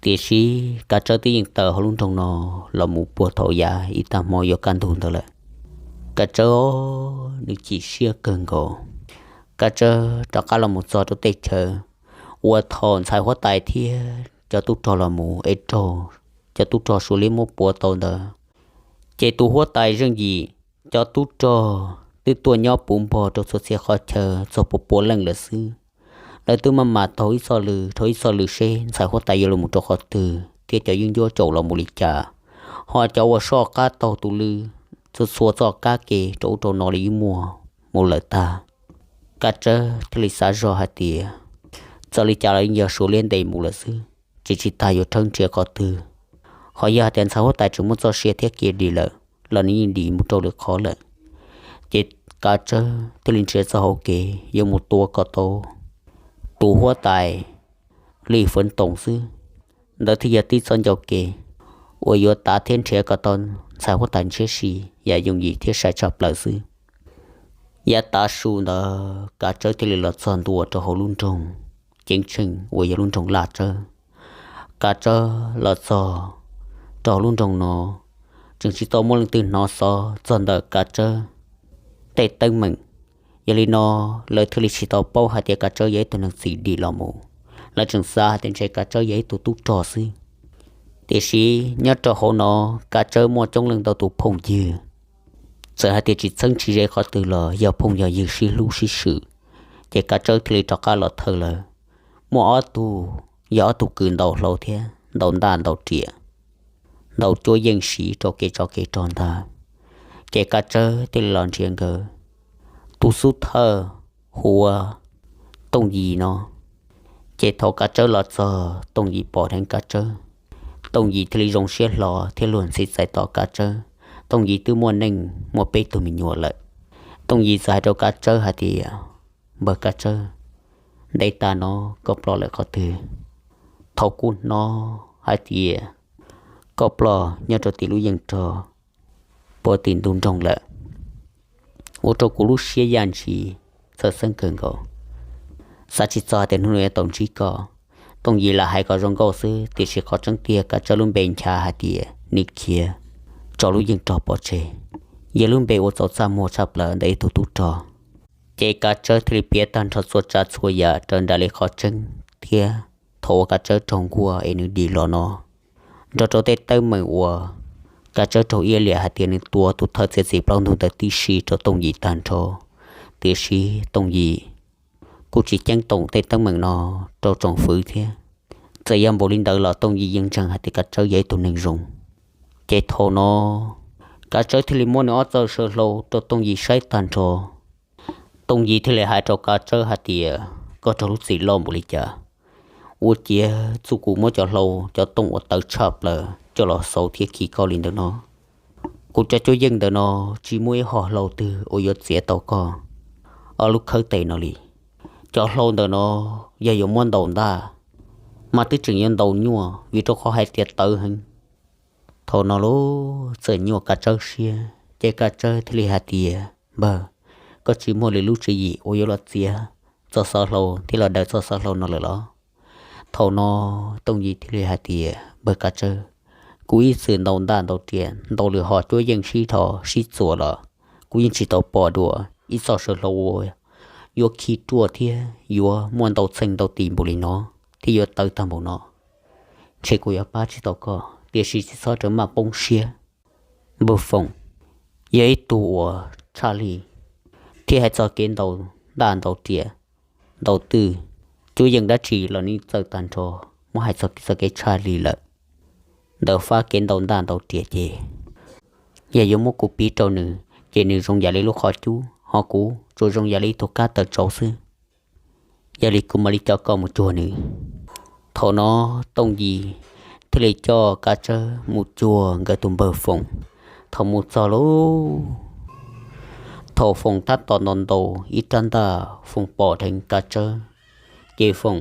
Tiam sis Kav Tsawb twb yeej tawm hauv lub nroog no los mus puag thaum yav ib tag hmo yuav kaj ntug ntawd lawm. Kav Tsawb nws chim siab kawg nkaus. Kav Tsawb rov qab los mus txog rau tej chaw uas thaum ntxhais huab tais thiab cov tub rog los mus es raug cov tub rog Suav liab muab puav tau ntawd, ces tus huab tais Zeej Yim, cov tub rog twb tuaj nyob puv npog rau txhua txhia qhov chaw txog pua pua leej lawm xwb. Lawv twb maj mam taug ib txoj lw dhau ib txoj lw seb ntxhais huab tais yuav los mus rau qhov twg thiab cov yeeb ncuab caum los mus li cas, ho cov uas soj qab taug tus lw txhua txhua txoj kab ke rau ub rau no li yeej muaj mus lawm tag. Kav Tsawb thiaj li xav zog hais tias txawm li cas los yeej yog Suav liab ntes mus lawm xwb, tsis tsis tas yuav rhawb nrhiav qhov twg. Ho yog hais tias ntxhais huab tais tseem muaj txoj sia thiab kev dim lawm los nws yeej dim mus rau lwm qhov lawm. Ces Kav Tsawb thiaj li nrhiav txoj hauv kev yuav mus tua kom tau tus huab tais Lis Fwv Toom xwb. Ntawd thiaj yog tib txoj ncauj kev uas yuav tav thiab nrhiav kom tau ntxhais huab tais ntshiab si, yam yooj yim thiab sai tshaj plaws xwb. Yav tav su ntawd Kav Tsawb thiaj li los txog ntua rau hauv lub nroog Ceeb Tsheej uas yog lub nroog Laj Tsawb. Kav Tsawb los txog rau hauv lub nroog no, tseem tsis tau muaj leej twg hnov xov txog ntawm Kav Tsawb tej teeb meem. Yog li no lawv thiaj li tsis tau paub hais tias Kav Tsawb yog ib tug neeg txim dim los mus. Lawv tseem xav hais tias ntshe Kav Tsawb yog ib tug tub rog xwb. Tiam sis nyob rau hauv no Kav Tsawb muaj coob leej ntau tus phooj ywg, txawm hais tias tsis txheeb tsis ze qhov twg los yog phooj yog ywg sib hlub sib swm, ces Kav Tsawb thiaj li rov qab los thawj lawv. Muaj ob tug yog ob tug kws ntaus hlau thiab ntaus ntaj ntaus riam, ntaus cuab yeej siv rau kev tsov kev rog ntag. Ces Kav Tsawb thiaj li los nrhiav nkawd. Tus xub thawj hu ua Tooj Yim no. Ces thaum Kav Tsawb los txog, Tooj Yim pom dheev Kav Tsawb, Tooj Yim thiaj li zoo siab hlo thiab luag ntxhi txais tos Kav Tsawb. Tooj Yim twb muaj neej muaj peb tug me nyuam lawm. Tooj Yim txawm hais rau Kav Tsawb hais tias, Npawg Kav Tsawb, ntev tas no koj ploj lawm qhov twg? Thaum kuv hnov hais tias koj ploj nyob rau tim lub yeej rog puag tim ntug nroog lawm, ua rau kuv lub siab yaj ntshis txhawj xeeb kawg nkaus. Xav tsis txog hais tias hnub no yuav tau ntsib koj. Tooj Yim lam hais kom zoo nkauj xwb, tiam sis qhov tseeb tiag Kav Tsawb lub npe ncha hais tias nws khiav tso lub yeej rog pov tseg, yog lub npe uas txaus txaj muag tshaj plaws ntawm ib tug tub rog. Ces Kav Tsawb thiaj li piav tag nrho txhua tsav txhua yam raws nraim li qhov tseeb thiab thaum uas Kav Tsawb raug nkuaj es nws dim los no, nrog rau tej teeb meem uas Kav Tsawb raug iab liam hais tias nws tua tus thawj txiav txim plaub ntug ntawd tib si rau Tooj Yim tag nrho. Tiam sis Tooj Yim kuj tsis ceeb toom tej teeb meem no rau tsoom fwv thiab. Txawm yog npaum li ntawd los Tooj Yim yeej ntseeg hais tias Kav Tsawb yog ib tug neeg zoo. Ces thaum no Kav Tsawb thiaj li muab nws ob txoj saw hlau rau Tooj Yim saib tag nrho. Tooj Yim thiaj li hais rau Kav Tsawb hais tias, Koj raug lub txim loj npaum li cas, ua ciav txuj kuv muab cov hlau cov tooj uas tawv tshaj plaws coj los xauv thiab khi koj li ntawm no? Kuv cov cuab yeej ntawm no tsis muaj ib qho hlau twg uas yuav txiav tau koj ob lub khawb tes no li. Cov hlau ntawm no yog yuav muab ntaus ntaj, mas twb tseem yuav ntaus nyuaj vim rau qhov hais tias tawv heev. Thaum no lub txawm nyuaj Kav Tsawb siab, ces Kav Tsawb thiaj li hais tias, Npawg, koj tsis muaj lwm lub tswv yim uas yuav los txiav txoj xov hlau thiab los daws txoj xov hlau no lawm los? Thaum no Tooj Yim thiaj li hais tias, Npawg Kav Tsawb, kuv ib txwm ntaus ntaj ntaus riam ntaus lwm hom cuab yeej sib dhos sib txuas los kuv yeej tsis tau pom dua ib txoj saw hlau uas yuav khi ruaj thiab yuav muaj ntau txheej ntau tis npaum li no thiab yuav tawv tag npaum no. Ntshe kuv yuav pab tsis tau koj, tiam sis tsis txhob rawm maj poob siab. Npawg Foom yog ib tug uas tshaj lij, thiab hais txog kev ntaus ntaj ntaus riam, ntaus twj, cuab yeej dab tsi los nws txawj tag nrho. Muab hais txog txoj kev tshaj lij lawm, ntawm fab kev ntaus ntaj ntaus riam ces yog yuav muab kuv piv rau nws, ces nws zoo yam li lub qhov cub, ho kuv tsuas zoo yam li ib tug kab tawm tsauv xwb. Yog li kuv mam li coj koj mus cuag nws. Thaum no Tooj Yim thiaj li coj Kav Tsawb mus cuag nkawd tus npawg Foom. Thaum mus txog lub, thaum Foom tab tom ntaus ntaus ib rab ntaj, Foom pom dheev Kav Tsawb, ces Foom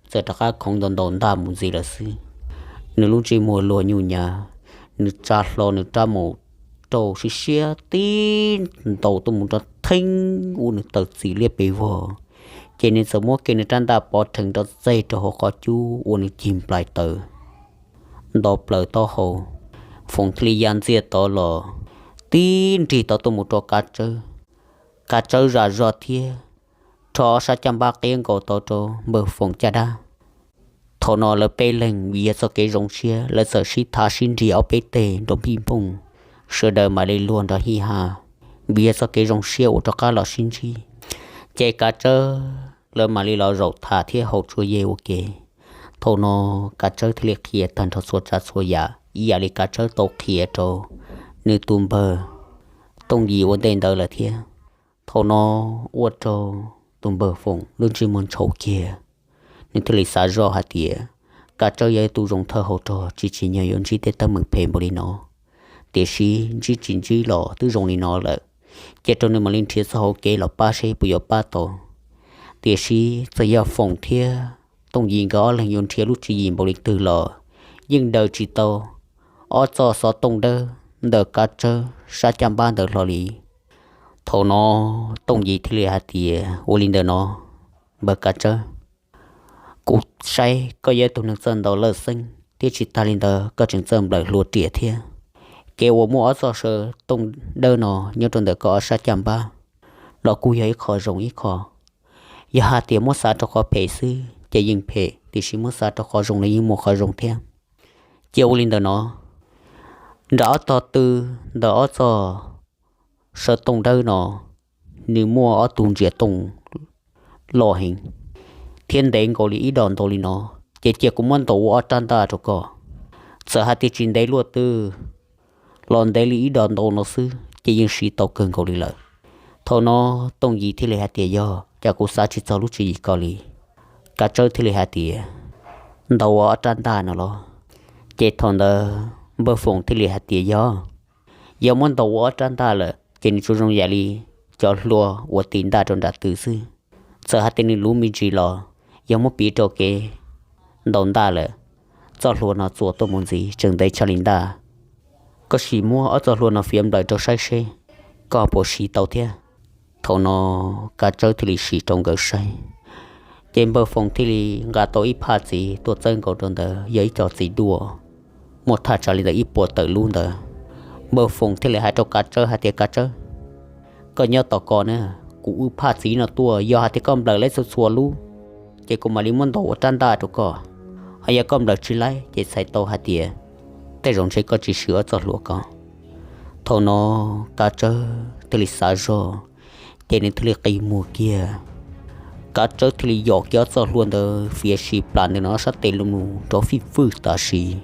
txawm rov qab khoov ntaus ntaus ntaj mus ntxiv lawm xwb. Nws lub ntsej muag luag nyuj nyav, nws tsa hlo nws rab maum rau siab siab tib ntaus tuaj mus rau theeb ua nws tawm txim liab pes vog, ces nws txawm muab kiag nws rab ntaj pov rhees rau txeg rau hauv qhov cub ua nws cig nplaim tawv nto plaws taub hau. Foom thiaj li ya ntxiag tod los tib nrig tod tuaj mus rau Kav Tsawb. Kav Tsawb zam zog thiab rho ob sab caj npab qiab nkaus tod rau npawg Foom caj dab. Thaum no lawv peb leeg vim yog txoj kev zoo siab, lawv txawm sib thav sib nrig ob peb teg nrov npij npooj, sawv daws mam li luag nrov hij ha, vim yog txoj kev zoo siab uas rov qab los sib ntsib. Ces Kav Tsawb lawv mam li los zaum tham thiab haus tsuas yeg ua ke. Thaum no Kav Tsawb thiaj li qhia tag nrho txhua tsav txhua yam ib yam li Kav Tsawb tau qhia rau nws tus npawg Tooj Yim ua ntej ntawd lawm thiab. Thaum no ua rau tus npawg Foom lub ntsej muag ntshaum kiag, nws thiaj li xav zoj hais tias Kav Tsawb yog ib tug zoo thawj hauv rog tsis tsim nyog yuav ntsib tej teeb meem phem npaum li no, tiam sis ntsib tsis ntsib los twb zoo li no lawm, cia rau nws mam li nrhiav txoj hauv kev los pab seb puas yuav pab tau. Tiam sis txawm yog Foom thiab Tooj Yim nkawd ob leeg yuav nrhiav lub tswv yim npaum li twg los yeej daws tsis tau ob txoj xov tooj dawb ntawm Kav Tsawb sab caj npab ntawd hlo li. Thaum no Tooj Yim thiaj li hais tias, Ua li ntawm no, npawg Kav Tsawb, kuv saib koj yog ib tug neeg txawj ntaus lawj xeeb thiab tsis tag li ntawd koj tseem txawj nplawm hlua riam thiab. Kev uas muaj ob txoj xov tooj dawb no nyob rau ntawm koj ob sab caj npab los kuj yog ib qho zoo ib qho. Yog hais tias muab xav rau qhov phem xwb ces yeej phem, tiam sis muab xav rau qhov zoo los yeej muaj qhov zoo thiab. Cia ua li ntawm no, nram ob tog tw ntawm ob txoj xov tooj dawb no, nws muaj ob tug ntsiav tooj loj heev thiab ntev nkaus li ib dos ntau li no, ces cia kuv muab ntaus ua ob rab ntaj rau koj. Txawm hais tias tsis ntev luaj twg los ntev li ib dos ntau no xwb ces yeej siv tau kawg nkaus li lawm. Thaum no Tooj Yim thiaj li hais tias, Yog, cas kuv xav tsis txog lub tswv yim ko li. Kav Tsawb thiaj li hais tias, Ntaus ua ob rab ntaj no los? Ces thaum ntawd npawg Foom thiaj li hais tias, Yog, yog muab ntaus ua ob rab ntaj lawm ces nws tsuas zoo yam li cov hlua uas tis ntaj rau nram tw xwb. Txawm hais tias nws luv me ntsis los yog muab piv rau kev ntaus ntaj lawm, txoj hlua no txuas tuaj mus ntxiv tseem ntev tshaj li ntaj. Koj sim muab ob txoj hlua no fiav nplawm rau saib seb koj puas siv tau thiab. Thaum no Kav Tsawb thiaj li sim rau nkawd saib, ces npawg Foom thiaj li nqa tau ib phaj txiv tuaj txawb nkaus rau ntawd, yog ib co txiv duaj muaj thaj tsam li ntawm ib puas tawm lub ntawd. Npawg Foom thiaj li hais rau Kav Tsawb hais tias, Kav Tsawb, koj nyob tos ko na, kuv wb phaj txiv no tuaj, yog hais tias koj nplawm laib txhua txhua lub ces kuv mam li muab ntaus ua rab ntaj rau koj. Ho yog koj nplawm tsis laib ces txhais tau hais tias tej zaum ntshe koj tsis swm ob txoj hlua ko. Thaum no Kav Tsawb thiaj li xav zog, ces nws thiaj li qi muag kiag. Kav Tsawb thiaj li yom kiag ob txoj hlua ntawd fiav si plas ntawm nws ob sab tes los nrov fij vwj tam sim,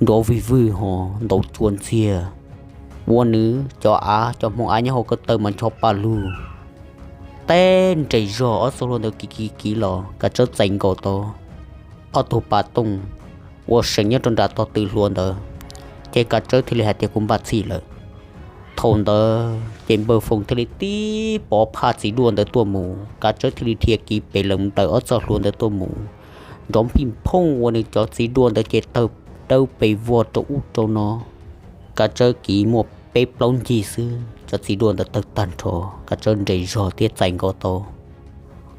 nrov vij vwj ho ntaus cua ntxiag, ua nws cov av cov hmoov av nyob hauv ko taw mas ncho pa lug. Teb nres zog ob txoj hlua ntawd kiv kiv kiv los Kav Tsawb txais nkaus tau ob tug pas tooj uas seem nyob rau nram tog tw hlua ntawd, ces Kav Tsawb thiaj li hais tias, Kuv npaj txhij lawm. Thaum ntawd ces npawg Foom thiaj li tib pov phaj txiv duaj ntawd tuaj mus, Kav Tsawb thiaj li dhia kiv pes lees ntawm ob txoj hlua ntawd tuaj mus, nrov nphij phooj ua nws cov txiv duaj ntawd ces tawg dawb pes vog rau ub rau no. Kav Tsawb kiv muaj peb plaub ncig xwb cov txiv duaj ntawd tawg tag nrho, Kav Tsawb nres zog thiab txais nkaus tau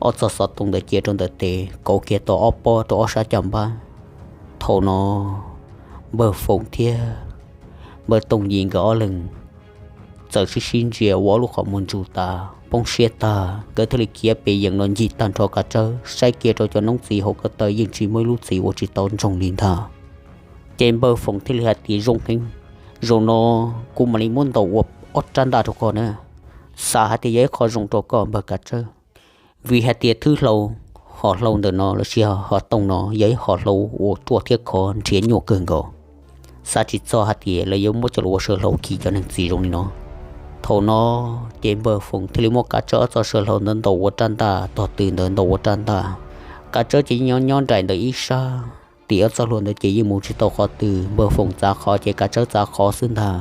ob txoj xov tooj ntawd cia rau ntawm tes, kauv kiag tau ob pob rau ob sab caj npab. Thaum no npawg Foom thiab npawg Tooj Yim nkawd ob leeg txawm sib sib ntsia ua ob lub qhov muag ntsuj tas poob siab tag, nkawd thiaj li khiav pes yeem los ncig tag nrho Kav Tsawb, saib kiag rau cov noob txiv hauv ko taw yeej tsis muaj ib lub txiv ua tsis tau ntsoog li ntag. Ces npawg Foom thiaj li hais tias, Zoo heev, zaum no kuv mam li muab ntaus ua ob rab ntaj rau koj na. Xav hais tias yog ib qho zoo rau koj npawg Kav Tsawb, vim hais tias thwb hlau, hom hlau ntawm no lossis hom tooj no yog ib hom hlau uas ruaj thiab khov nrhiav nyuaj kawg nkaus. Xav tsis txog hais tias lawv yuav muab coj los ua saw hlau khi cov neeg txim zoo li no. Thaum no ces npawg Foom thiaj li muab Kav Tsawb ob txoj saw hlau ntawd ntaus ua rab ntaj, tog tw ntawd ntaus ua rab ntaj. Kav Tsawb ces nyob nyob nraim ntawm ib sab, tim ob txoj hlua ntawd ces yeej mus tsis tau qhov twg, npawg Foom txav qhov ces Kav Tsawb txav qhov xwb ntag.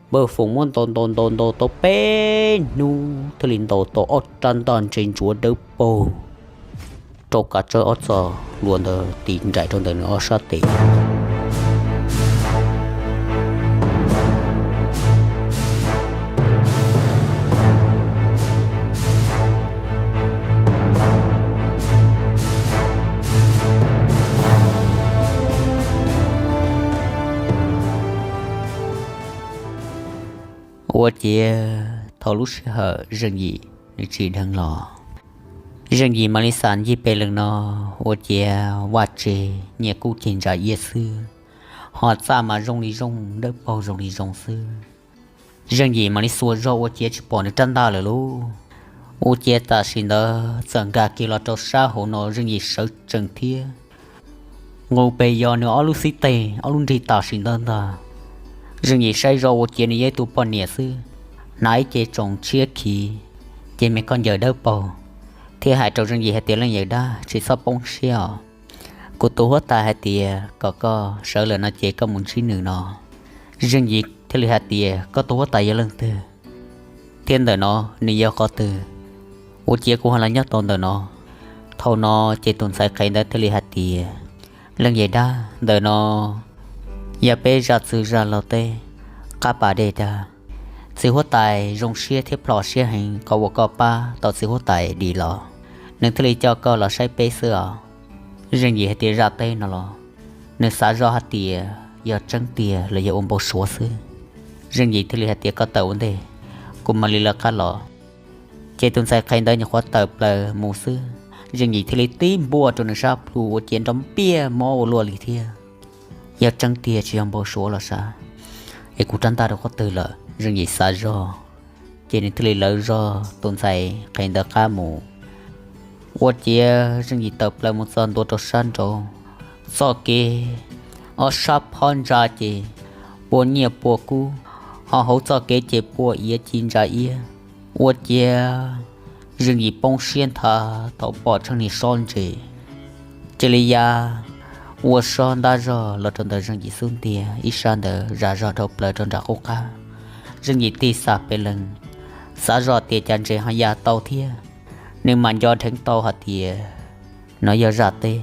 Npawg Foom muab ntaus ntaus ntaus ntaus tau peb hnub thiaj li ntaus tau ob rab ntaj ntse ntsuav dawb paug rau Kav Tsawb ob txoj hlua ntawd tiv nraim rau ntawm nws ob sab tes. Ua ciav thaum lub sij hawm Zeej Yim nws tsim dheev los, Zeej Yim mam li xam ncig pes lees no, ua ciav vaj tse nyiaj kub ceg ntsa iab xwb, ho txaj mas zoo li zoo, dawb paug zoo li zoo xwb. Zeej Yim mam li xuas zog ua ciav tsis pom nws rab ntaj lawm lauj. Ua ciav tam sim ntawd txawm nkag kiag los rau sab hauv no, Zeej Yim sawv tsees thiab nqus pes yos nws ob lub xib teg ob lub nrig tam sim ntawd ntag. Zeej Yim saib zog ua ciav nws yog ib tug poj niam xwb, hnav ib ce tsoos tshiab khiv, ces me koj ncaws dawb paug, thiab hais rau Zeej Yim hais tias, Leej yawm dab, tsis txhob poob siab os. Kuv tus huab tais hais tias kom koj sawv lawm no ces koj mus ntsib nws no. Zeej Yim thiaj li hais tias, Koj tus huab tais yog leej twg, thiab ntawm no nws yog qhov twg? Ua ciav kuv ho los nyob tau ntawm no. Thaum no ces tus ntxhais qhev ntawd thiaj li hais tias, Leej yawm dab, ntawm no yog peb zaj txwg zaj laug teb qab pas dej tag. Txiv huab tais zoo siab thiab plho siab heev qhov uas koj pab tau txiv huab tais dim los, nws thiaj li coj koj los saib peb xwb os. Zeej Yim hais tias, Zaj teb no los? Nws xav zoj hais tias yog tseeb tiag los yog ua npau suav xwb. Zeej Yim thiaj li hais tias, Koj tawm ua ntej, kuv mam li lawv qab los. Ces tus ntxhais qhev ntawd nyuam qhuav tawm plaws mus xwb, Zeej Yim thiaj li tib npuaj rau nws sab plhu ua ciav nrov npiaj mob ua luaj li thiab. Yog tseeb tiag tsis yog npau suav los sav, es kuv rab ntaj rau qhov twg lawm? Zeej Yim xav zoj, ces nws thiaj li lawv zog tus ntxhais qhev ntawd qab mus. Ua ciav Zeej Yim tawm plaws mus txog ntua rau sab nraud, txoj kev ob sab phob ntsa ces pua nyiaj pua kub, ho hauv txoj kev ces pua iav ci ntsa iab. Ua ciav Zeej Yim poob siab nthav thaum pom tsheej niag sob ntses cia li ya ua sob ntab zog los rau ntawm Zeej Yim xub ntiag, ib sab ntawd zam zog dhau plaws rau nram qub qab. Zeej Yim tig xam pes lees, xav zoj tias cas ntses ho ya tau thiab. Nws mam nco dheev tau hais tias no yog zaj teb.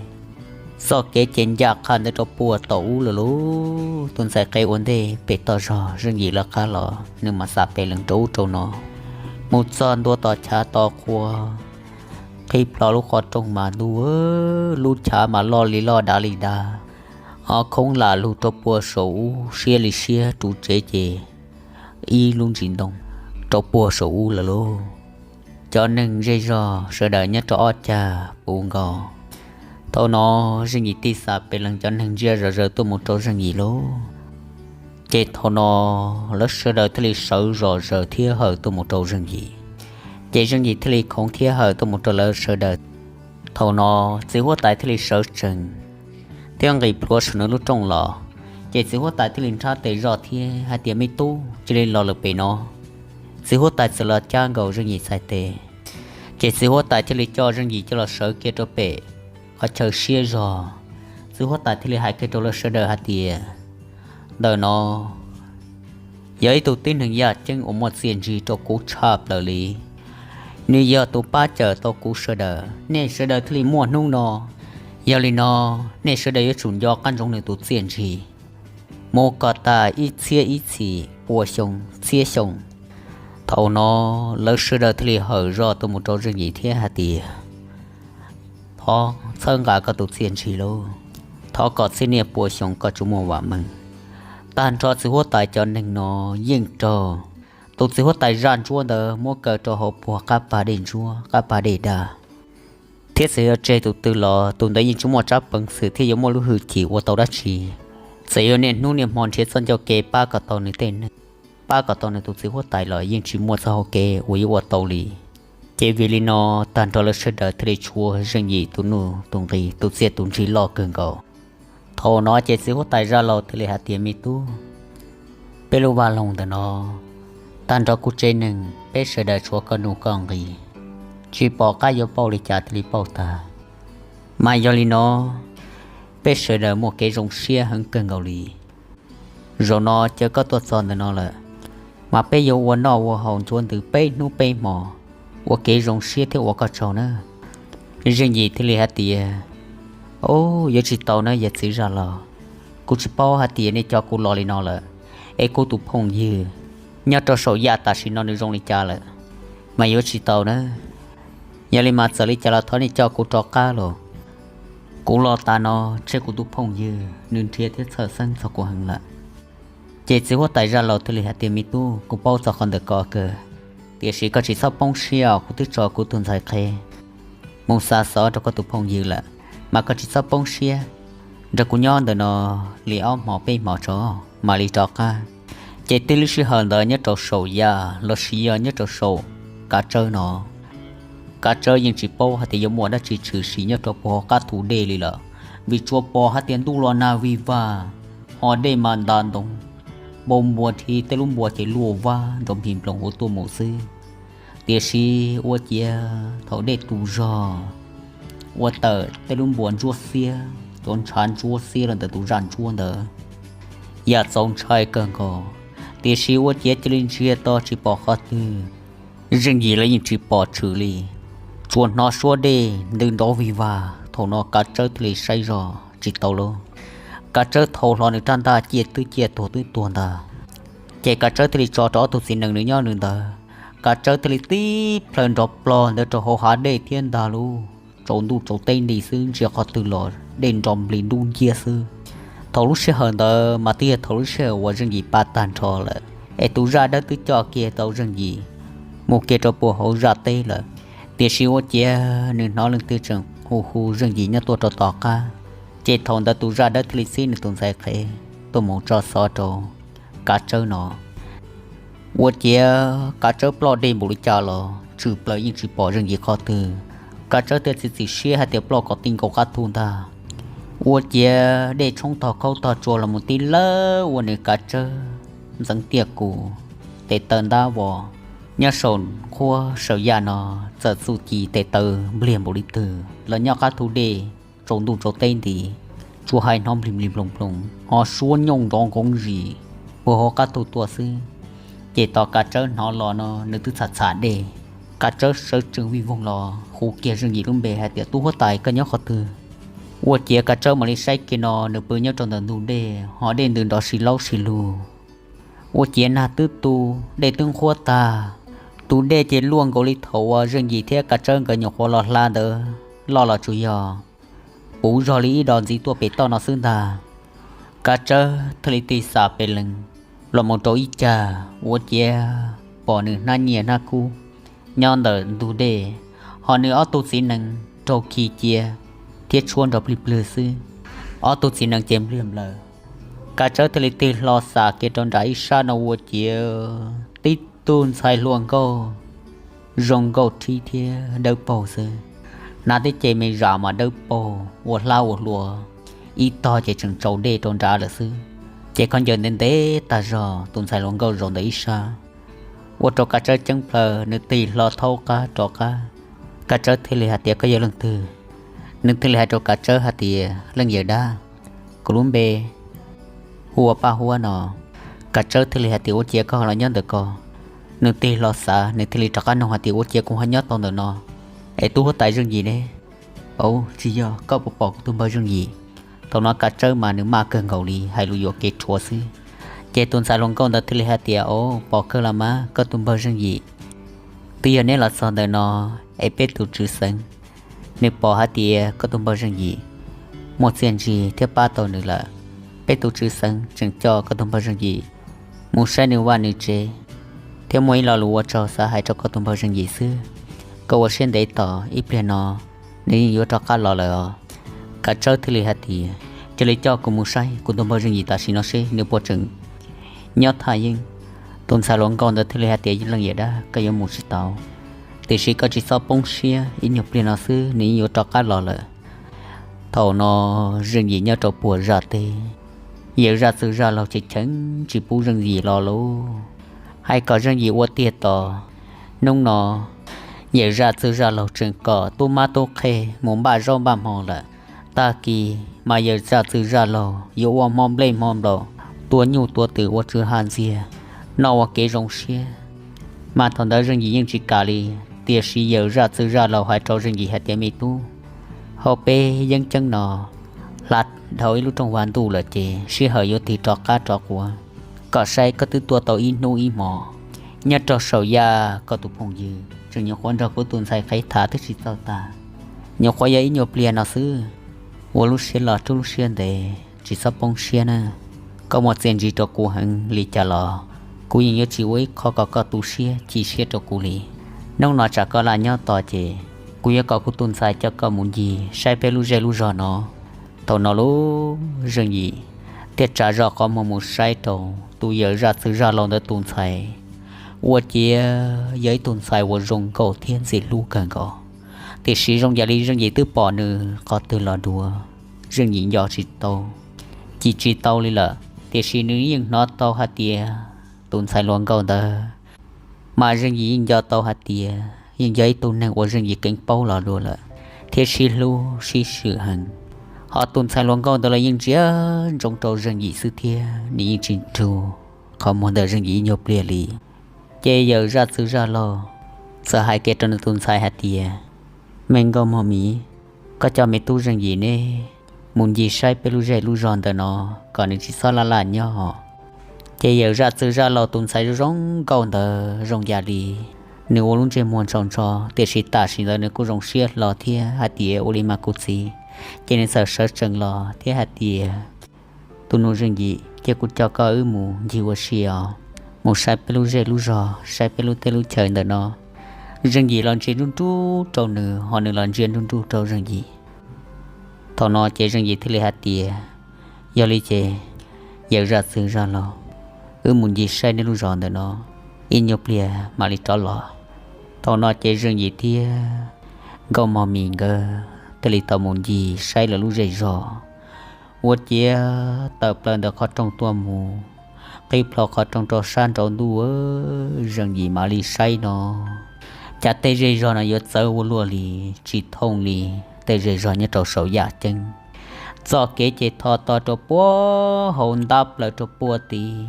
Txoj kev ces ncaj qha ntawd rau puag tom ub lawm lauj. Tus ntxhais qhev ua ntej pem toj zog, Zeej Yim lawv qab los, nws mam xam pes lees rau ub rau no, mus txog ntua tom chav to qhua, qhib plho lub qhov rooj mas ntuj, lub chav mas loj li loj dav li dav, ho khoob lam lug rau puag saum ub siab li siab, ru tsev ces ib lub ntsis ntoo rau puag saum ub lawm lauj. Cov neeg zej zog sawv daws nyob rau ob cag puv nkaus. Thaum no Zeej Yim tig xam pes lees, cov neeg ntsia zom zaws tuaj mus rau Zeej Yim lauj. Ces thaum no lawv sawv daws thiaj li sawv zom zaws thiab hawm tuaj mus rau Zeej Yim. Ces Zeej Yim thiaj li khoov thiab hawm tuaj mus rau lawv sawv daws. Thaum no txiv huab tais thiaj li sawv tsees thiab nqis plhuav saum nws lub rooj los. Ces txiv huab tais thiaj li nrhab tes zoj thiab hais tias, Me tub, cia li los lawm pem no. Txiv huab tais txawm los cab nkaus Zeej Yim txhais tes, ces txiv huab tais thiaj li coj Zeej Yim coj los sawv kiag rau pem qhov chaw siab zog. Txiv huab tais thiaj li hais kiag rau lawv sawv daws hais tias, Ntawm no yog ib tug tib neeg yaj ceeb uas muaj txiaj ntsig rau kuv tshaj plaws li. Nws yog tus pab cawm tau kuv sawv daws, nej sawv daws thiaj li muaj hnub no. Yog li no, nej sawv daws yuav tsum nco qab ntsoov nws tus txiaj ntsig mus kom tas ib txhiab ib txhis, pua xyoo, txhiab xyoo. Thaum no lawv sawv daws thiaj li hawm zog tuaj mus rau Zeej Yim thiab hais tias, thov txhawb nqa koj tus txiaj ntsig lauj, thov kom txhiab niaj pua xyoo koj tsuas muaj vam meej. Tag nrho txiv huab tais cov neeg no yeej raug tus txiv huab tais zaj ntsuab ntawd muab kaw rau hauv puag qab pas dej ntsuab, qab pas dej dag. Thiab txawm yuav tseg tus twg los tus ntawd yeej tsis muaj tsab peev xwm thiab yuav muaj lub hwj chim ua tau dab tsi. Txawm yuav niaj hnub niaj hmo nrhiav txoj ncauj kev pab kom tau nws tej neeg, pab kom tau nws tus txiv huab tais los yeej tsis muaj txoj hau kev uas yuav ua tau li. Ces vim li no, tag nrho lawv sawv daws thiaj li tshuav Zeej Yim tus nuj tus nqis, tus txiaj tus ntsig loj kawg nkaus. Thaum no ces txiv huab tais zaj laus thiaj li hais tias, me tub, peb lub vaj loog ntawm no, tag nrho kuv tsev neeg peb sawv daws tshuav koj nuj koj nqis, tsis pom qab yuav pauj li cas thiaj li pauj tag. Mas yog li no, peb sawv daws muaj kev zoo siab heev kawg nkaus li. Zaum no ces koj tuaj txog ntawm no lawm, mas peb yuav ua noj ua haus ntxuav ntws peb hnub peb hmo, ua kev zoo siab thiab ua koj tsaug na. Zeej Yim thiaj li hais tias, o, yuav tsis tau na yawm txiv zaj laus, kuv tsis paub hais tias nej coj kuv los li no lawm, es kuv tus phooj ywg nyob rau saum yaj tam sim no nws zoo li cas lawm, mas yuav tsis tau na. Yog li mas txawm li cas los thov nej coj kuv rov qab los. Kuv los tas no tseg kuv tus phooj ywg nws nrhiav thiab txhawj xeeb txog kuv heev lawm. Ces txiv huab tais zaj laus thiaj li hais tias, me tub, kuv paub txog qhov ntawm ko kawg, tiam sis koj tsis txhob poob siab os, kuv twb tso kuv tus ntxhais qhev mus xa xov rau koj tus phooj ywg lawm, mas koj tsis txhob poob siab, nrog kuv nyob ntawm no li ob hmo peb hmo tso mam li rov qab. Ces twb lub sij hawm ntawd nyob rau saum yaj los sis yog nyob rau saum Kav Tsawb no, Kav Tsawb yeej tsis paub hais tias yuav muaj dab tsi tshwm sim nyob rau puag hauv qab thu dej li lawm, vim tsuas pom hais tias ntuj los nag vig vag, ho dej mas nta ntoo, npau npua rhi, tej lub npua ces luaj vab nrov nplig nploog ua tuaj mus xwb. Tiam sis ua ciav thaum dej tu zog ua tawm tej lub npua ntsuab xiab, cov ntshav ntsuab xiab los ntawm tus zaj ntsuab ntawd, yam txaus ntshai kawg nkaus. Tiam sis ua ciav cia li ntsiag to tsis pom qhov twg, Zeej Yim los yeej tsis pom tshwm li, tsuas hnov suab dej ntws nrov vig vag. Thaum no Kav Tsawb thiaj li saib zog tsis tau lauj. Kav Tsawb thau hlo nws rab ntaj ciaj twb ciaj tuag twb tuag ntag. Ces Kav Tsawb thiaj li tso rau ob tug txiv nees nws nyob nws ntawd. Kav Tsawb thiaj li tib plhaw nrov plog ntawd rau hauv hav dej thiab ntag lauj. Tsaus ntuj tsaus teb nti xwb ntsia qhov twg los dej nrov nplig ntuj nciab xwb. Thaum lub sij hawm ntawd mas twb yog thaum lub sij hawm uas Zeej Yim pab tag nrho lawm, es tus zaj dawb twb coj kiag tau Zeej Yim mus kiag rau puag hauv zaj teb lawm. Tiam sis ua ciav nws hnov leej twg tseem hu hu Zeej Yim nyob tuaj rau tom qab. Ces thaum ntawd tus zaj dawb thiaj li txib nws tus ntxhais qhev tuaj mus tso xov rau Kav Tsawb no. Ua ciav Kav Tsawb ploj dej npaum li cas los tshwm plaws yeej tsis pom Zeej Yim qhov twg. Kav Tsawb thiaj txiav txim siab hais tias ploj kom ti nkaus qab thu ntag. Ua ciav dej tshoob tog khaub tog tsua los mus tib lawb ua nws Kav Tsawb ntxeev tiaj kus, tes taw ntab vos. Nyob saum nqhuab saum yaj no txawm txuj ci tes taw npliag npaum li twg los nyob qab thu dej tsaus ntuj tsaus teb nti, tsuas hais hnov nplig nplig nploog nploog ho suab nyooj nrov nkoov zis puag hauv qab thu tuaj xwb. Ces tos Kav Tsawb hnov los no nws twb txham txham dej. Kav Tsawb sawv tsees vij voog los hu kiag Zeej Yim lub npe hais tias, tub huab tais, koj nyob qhov twg? Ua ciav Kav Tsawb mam li saib kiag no nws pw nyob rau ntawm ntug dej ho dej ntws nrov si laub si lug. Ua ciav nag twb tu, dej twb nqhuab tag, tus dej ces luaj nkaus li thaum uas Zeej Yim thiab Kav Tsawb nkawd nyuam qhuav los hla ntawd loj los tsuas yog puv zog li ib dos ntxiv tuaj pem toj no xwb ntag. Kav Tsawb thiaj li tig xam pes lees los mus rau ib cag, ua ciav pom nws hnab nyiaj hnab kub nyob ntawm ntug dej, ho nws ob tug txiv nees raug khi cia thiab tshuab nrov plig plwg xwb. Ob tug txiv nees ces npliag nplaws. Kav Tsawb thiaj li tig hlo xam kiag rau nram ib sab no ua ciav tib tug ntxhais hluas nkauj zoo nkauj rhib thiab dawb paug xwb. Hnav tib ce me zam mas dawb paug ua hlab ua hlua, ib tog ces tseem tsaus dej rau nrad lawm xwb. Ces khaub ncaws ntev ntev tag zog, tus ntxhais hluas nkauj zaum ntawm ib sab, ua rau Kav Tsawb ceeb plhaw, nws tig hlo thaub qab rov qab. Kav Tsawb thiaj li hais tias, koj yog leej twg? Nws thiaj li hais rau Kav Tsawb hais tias, leej yawm dab, kuv lub npe hu ua Paj Huab no. Kav Tsawb thiaj li hais tias, Ua ciav koj ho los nyob ntawm ko? Nws tig los xav, nws thiaj li rov qab nug hais tias, Ua ciav kuv ho nyob tau ntawm no es tub huab tais Zeej Yim ne? Au, tsis yog, koj puas pom kuv tus npawg Zeej Yim? Thaum no Kav Tsawb mas nws maj kawg nkaus li, hais lus yuam kev rhuav xwb. Ces tus ntxhais hluas nkauj ntawd thiaj li hais tias, Au, pom kawg los mas, koj tus npawg Zeej Yim twb yog neb los txog ntawm no es peb tus tswv xeev nws pom hais tias koj tus npawg Zeej Yim muaj txiaj ntsig thiab pab tau nws lawm. Peb tus tswv xeev tseem coj koj tus npawg Zeej Yim mus saib nws vaj nws tsev, thiab muaj ib lo lus ua tsaug xav hais rau koj tus npawg Zeej Yim xwb. Koj ua siab ntev tos, ib pliag no nws yeej yuav rov qab los lawm os. Kav Tsawb thiaj li hais tias, Cia li coj kuv mus saib kuv tus npawg Zeej Yim tam sim no seb nws puas tseem nyob thaj yeeb. Tus ntxhais hluas nkauj ntawd thiaj li hais tias, Leej yawm dab, koj yuav mus tsis tau, tiam sis koj tsis txhob poob siab, ib nyuag pliag no xwb nws yeej yuav rov qab los lawm. Thaum no Zeej Yim nyob rau puag zaj teb, yawm zaj txwg zaj laug cheem cheem tsis pub Zeej Yim los lauj. Hais kom Zeej Yim ua tiag tos. Hnub no yawm zaj txwg zaj laug tseem kom tub mab tub qhe mus npaj zaub npaj hmo lawm. Tag kis mas yawm zaj txwg zaj laug yuav ua hmo nplej hmo nplaum, tua nyuj tua twm ua tsw ha ntxiag, noj ua kev zoo siab. Mas thaum ntawd Zeej Yim yeej tsis kam li, tiam sis yawm zaj txwg zaj laug hais rau Zeej Yim hais tias, Me tub, hauv peb yeeb ceeb no hla dhau ib lub rooj vag ntuj lawm ces sij hawm yuav tig rov qab rov quav, kom saib koj twb tuaj tau ib hnub ib hmo nyob rau saum yaj, koj tus phooj ywg tseem nyuam qhuav nrog kuv tus ntxhais qhev tham twb tsis txaus tas, nyuam qhuav yog ib nyuag pliag no xwb. Ua lub siab loj rub lub siab ntev, tsis txhob poob siab na. Koj muaj txiaj ntsig rau kuv heev li cas los kuv yeej yuav tsis ua ib qho kom koj tu siab chim siab rau kuv li. Hnub no tsam koj lam nyob tos ces kuv yuav kom kuv tus ntxhais coj koj mus ncig saib peb lub zej lub zog no. Thaum no lub Zeej Yim thiaj tsa zoj qhov muag mus saib rau tus yawm zaj txwg zaj laug ntawd tus ntxhais. Ua ciav yog ib tug ntxhais uas zoo nkauj thiab ntxim hlub kawg nkaus, tiam sis zoo yam li Zeej Yim twb pom nws qhov twg los dua, Zeej Yim nco tsis tau, cim tsis tau li lawm. Tiam sis nws yeej hnov tau hais tias tus ntxhais hluas nkauj ntawd mas Zeej Yim yeej nco tau hais tias yeej yog ib tug neeg uas Zeej Yim keev paub los dua lawm thiab sib hlub sib swm heev. Ho tus ntxhais hluas nkauj ntawd los yeej ntsia ntsoov rau Zeej Yim xwb thiab nws yeej tsis nrug qhov muag ntawm Zeej Yim ib nyuag pliag li. Ces yawm zaj txwg zaj laug txawm hais kiag rau nws tus ntxhais hais tias, Me nkauj mog mis, koj coj me tub Zeej Yim ne mus ncig saib peb lub zej lub zog ntawm no, kom nws tsis txhob laj laj nyob. Ces yawm zaj txwg zaj laug tus ntxhais zoo zoo nkauj ntawd zoo yam li nws ua lub ntsej muag ntsho ntsho, tiam sis tam sim ntawd nws kuj zoo siab hlo thiab hais tias, Ua li mas kuv txiv. Ces nws txawm sawv tsees los thiab hais tias, Tus nus Zeej Yim, cia kuv coj koj wb mus ncig ua si os, mus saib peb lub zej lub zog, saib peb lub teb lub chaw ntawm no. Zeej Yim los ntsia nruj nruj rau nws, ho nws los ntsia nruj nruj rau Zeej Yim. Thaum no ces Zeej Yim thiaj li hais tias, Yog li ces yawm zaj txwg zaj laug, wb mus ncig saib nej lub zos ntawm no ib nyuag pliag mam li rov los. Thaum no ces Zeej Yim thiab Nkauj Mog Mis nkawd thiaj li tau mus ncig saib lawv lub zej zog. Ua ciav tawm plaws ntawm qhov rooj tuaj mus, qhib plho qhov rooj rau sab nraud ntuj, Zeej Yim mam li saib no, cas tej zej zog no yuav txawv ua luaj li, tsis thooj li tej zej zog nyob rau saum yaj ceeb. Txoj kev ces tho to rau puag hauv ntab plaws rau puag tid.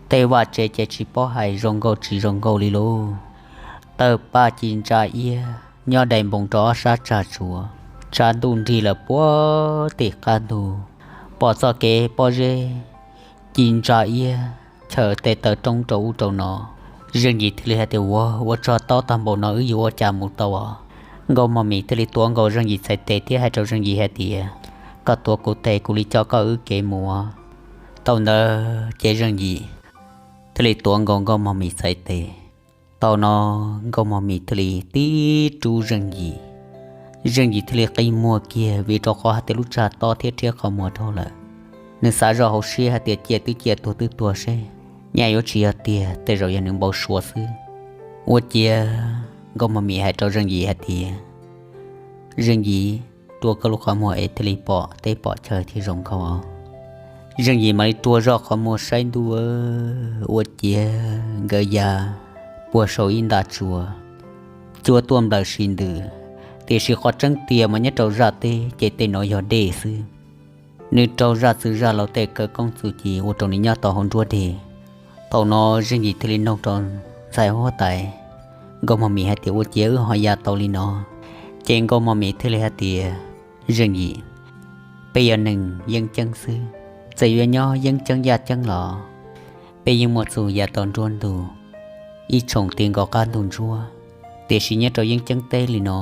Tej vaj tsev ces tsis paub hais zoo nkauj tsis zoo nkauj li lauj. Tawg paj ci ntsa iab nyob dai npoo rau ob sab tsag tsuas, tsav ntuj nrig lawm puag tim qab ntug. Pom txoj kev pob zeb ci ntsa iab chaws tes taw roob rau ub rau no. Zeej Yim thiaj li hais tias, Ua, ua tsog taub tag npaum no wb yuav ua cas mus tau os? Nkauj Mog Mis thiaj li tuav nkaus Zeej Yim txhais tes thiab hais rau Zeej Yim hais tias, Koj tuav kuv tes kuv li coj koj wb kev mus. Thaum ntawd ces Zeej Yim thiaj li tuav nkaus Nkauj Mog Mis txhais tes. Thaum no Nkauj Mog Mis thiaj li tib rub Zeej Yim. Zeej Yim thiaj li qi muag kiag vim rau qhov hais tias lub tsag tob thiab rhiab qhov muag dhau lawm. Nws xav zoj hauv siab hais tias cia twb cia tuag twb tuag seb, nyaj yuav tsis yog tiag, tej zaum yog nws npau suav xwb. Ua ciav Nkauj Mog Mis hais rau Zeej Yim hais tias, Zeej Yim, rua koj lub qhov muag es thiaj li pom teb pom chaw thiaj zoo nkauj. Zeej Yim mam li rua zoj qhov muag saib ntuj, ua ciav nkawd ya puag saum ib nta tsuas, cua tuaj nplawm si ntws. Tiam sis qhov tseeb tiag mas nyob rau zaj teb ces tej no yog dej xwb. Nws raug zaj txwg zaj laug tej khawv koob txuj ci ua rau nws nyob tau hauv nruab deg. Thaum no Zeej Yim thiaj li noog rau ntxhais huab tais Nkauj Mog Mim hais tias, Ua ciav wb ho ya tau li no? Ces Nkauj Mog Mim thiaj li hais tias, Zeej Yim, peb yog neeg yeeb ceeb xwb, txawm yuav nyob yeeb ceeb yaj ceeb los peb yeej muaj txuj ya tau nruab ntug ib tshoom ti nkaus qab ntug ntsuab. Tiam sis nyob rau yeeb ceeb teb li no,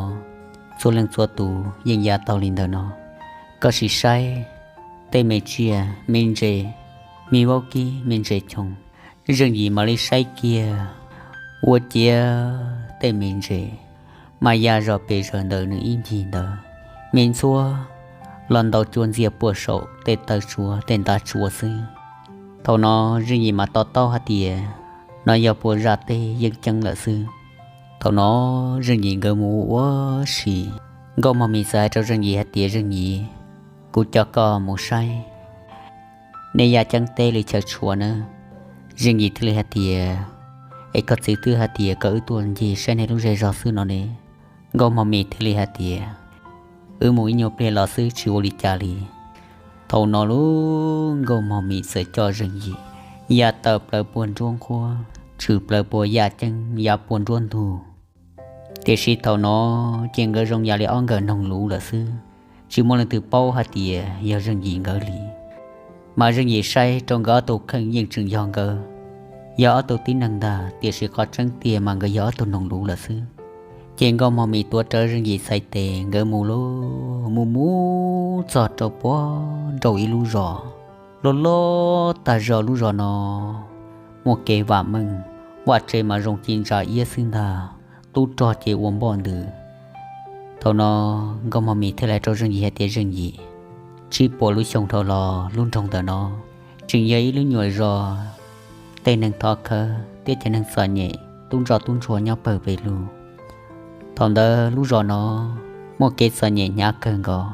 txhua leej txhua tus yeej ya tau li ntawm no. Koj sim saib tej me tsiaj me ntses, me vaub kib me ntses choo, Zeej Yim mam li saib kiag, ua ciav tej me ntses mas ya zog pes zaws ntawm nws ib ncig ntawd, me ntxhuav los ntaus cua ntxias puag saum tej taw tsua tej ntav tsua xwb. Thaum no Zeej Yim mam to taub hais tias, No yog puag zaj teb yeeb ceeb lawm xwb. Thaum no Zeej Yim nkawd mus ua ua si, Nkauj Mog Mim txawm hais rau Zeej Yim hais tias, Zeej Yim, kuv coj koj mus saib nej yaj ceeb teb li chaw tshuav nawb. Zeej Yim thiaj li hais tias, Es koj txiv twb hais tias kom wb tuaj ncig saib nej lub zej zog xwb no ne. Nkauj Mog Mim thiaj li hais tias, Wb mus ib nyuag pliag los xwb, tsis ua li cas li. Thaum no lub Nkauj Mog Mim txawm coj Zeej Yim ya tawm plaws puag nruab nqhuab, tshwm plaws puag yaj ceeb, ya puag nruab ntug. Tiam sis thaum no ces nkawd zoo yam li ob nkawm noog luv lawm xwb, tsis muaj leej twg paub hais tias yog Zeej Yim nkawd li. Mas Zeej Yim saib rau nkawd ob tug kheej yeej tseem yog nkawd, yog ob tug tib neeg ntag, tiam sis qhov tseeb tiag mas nkawd yog ob tug noog luv lawm xwb. Ces Nkauj Mog Mim tuav rawv Zeej Yim txhais tes, nkawd mus lub mus mus txog rau puag nraum ib lub zos loj loj tag zog. Lub zos no muaj kev vam meej, vaj tse mas zoo ci ntsa iab xwb ntag, tub rog ces ua npoj ntws. Thaum no Nkauj Mog Mim thiaj li hais rau Zeej Yim hais tias, Zeej Yim, tsib puas lub xyoo dhau los lub nroog ntawm no tseem yog ib lub nyuam zos tej neeg thov khawv thiab cov neeg txom nyem tub ntsoj tub ntsuag nyob pawg pes lug. Thaum ntawd lub zos no muaj kev txom nyem hnyav kawg nkaus,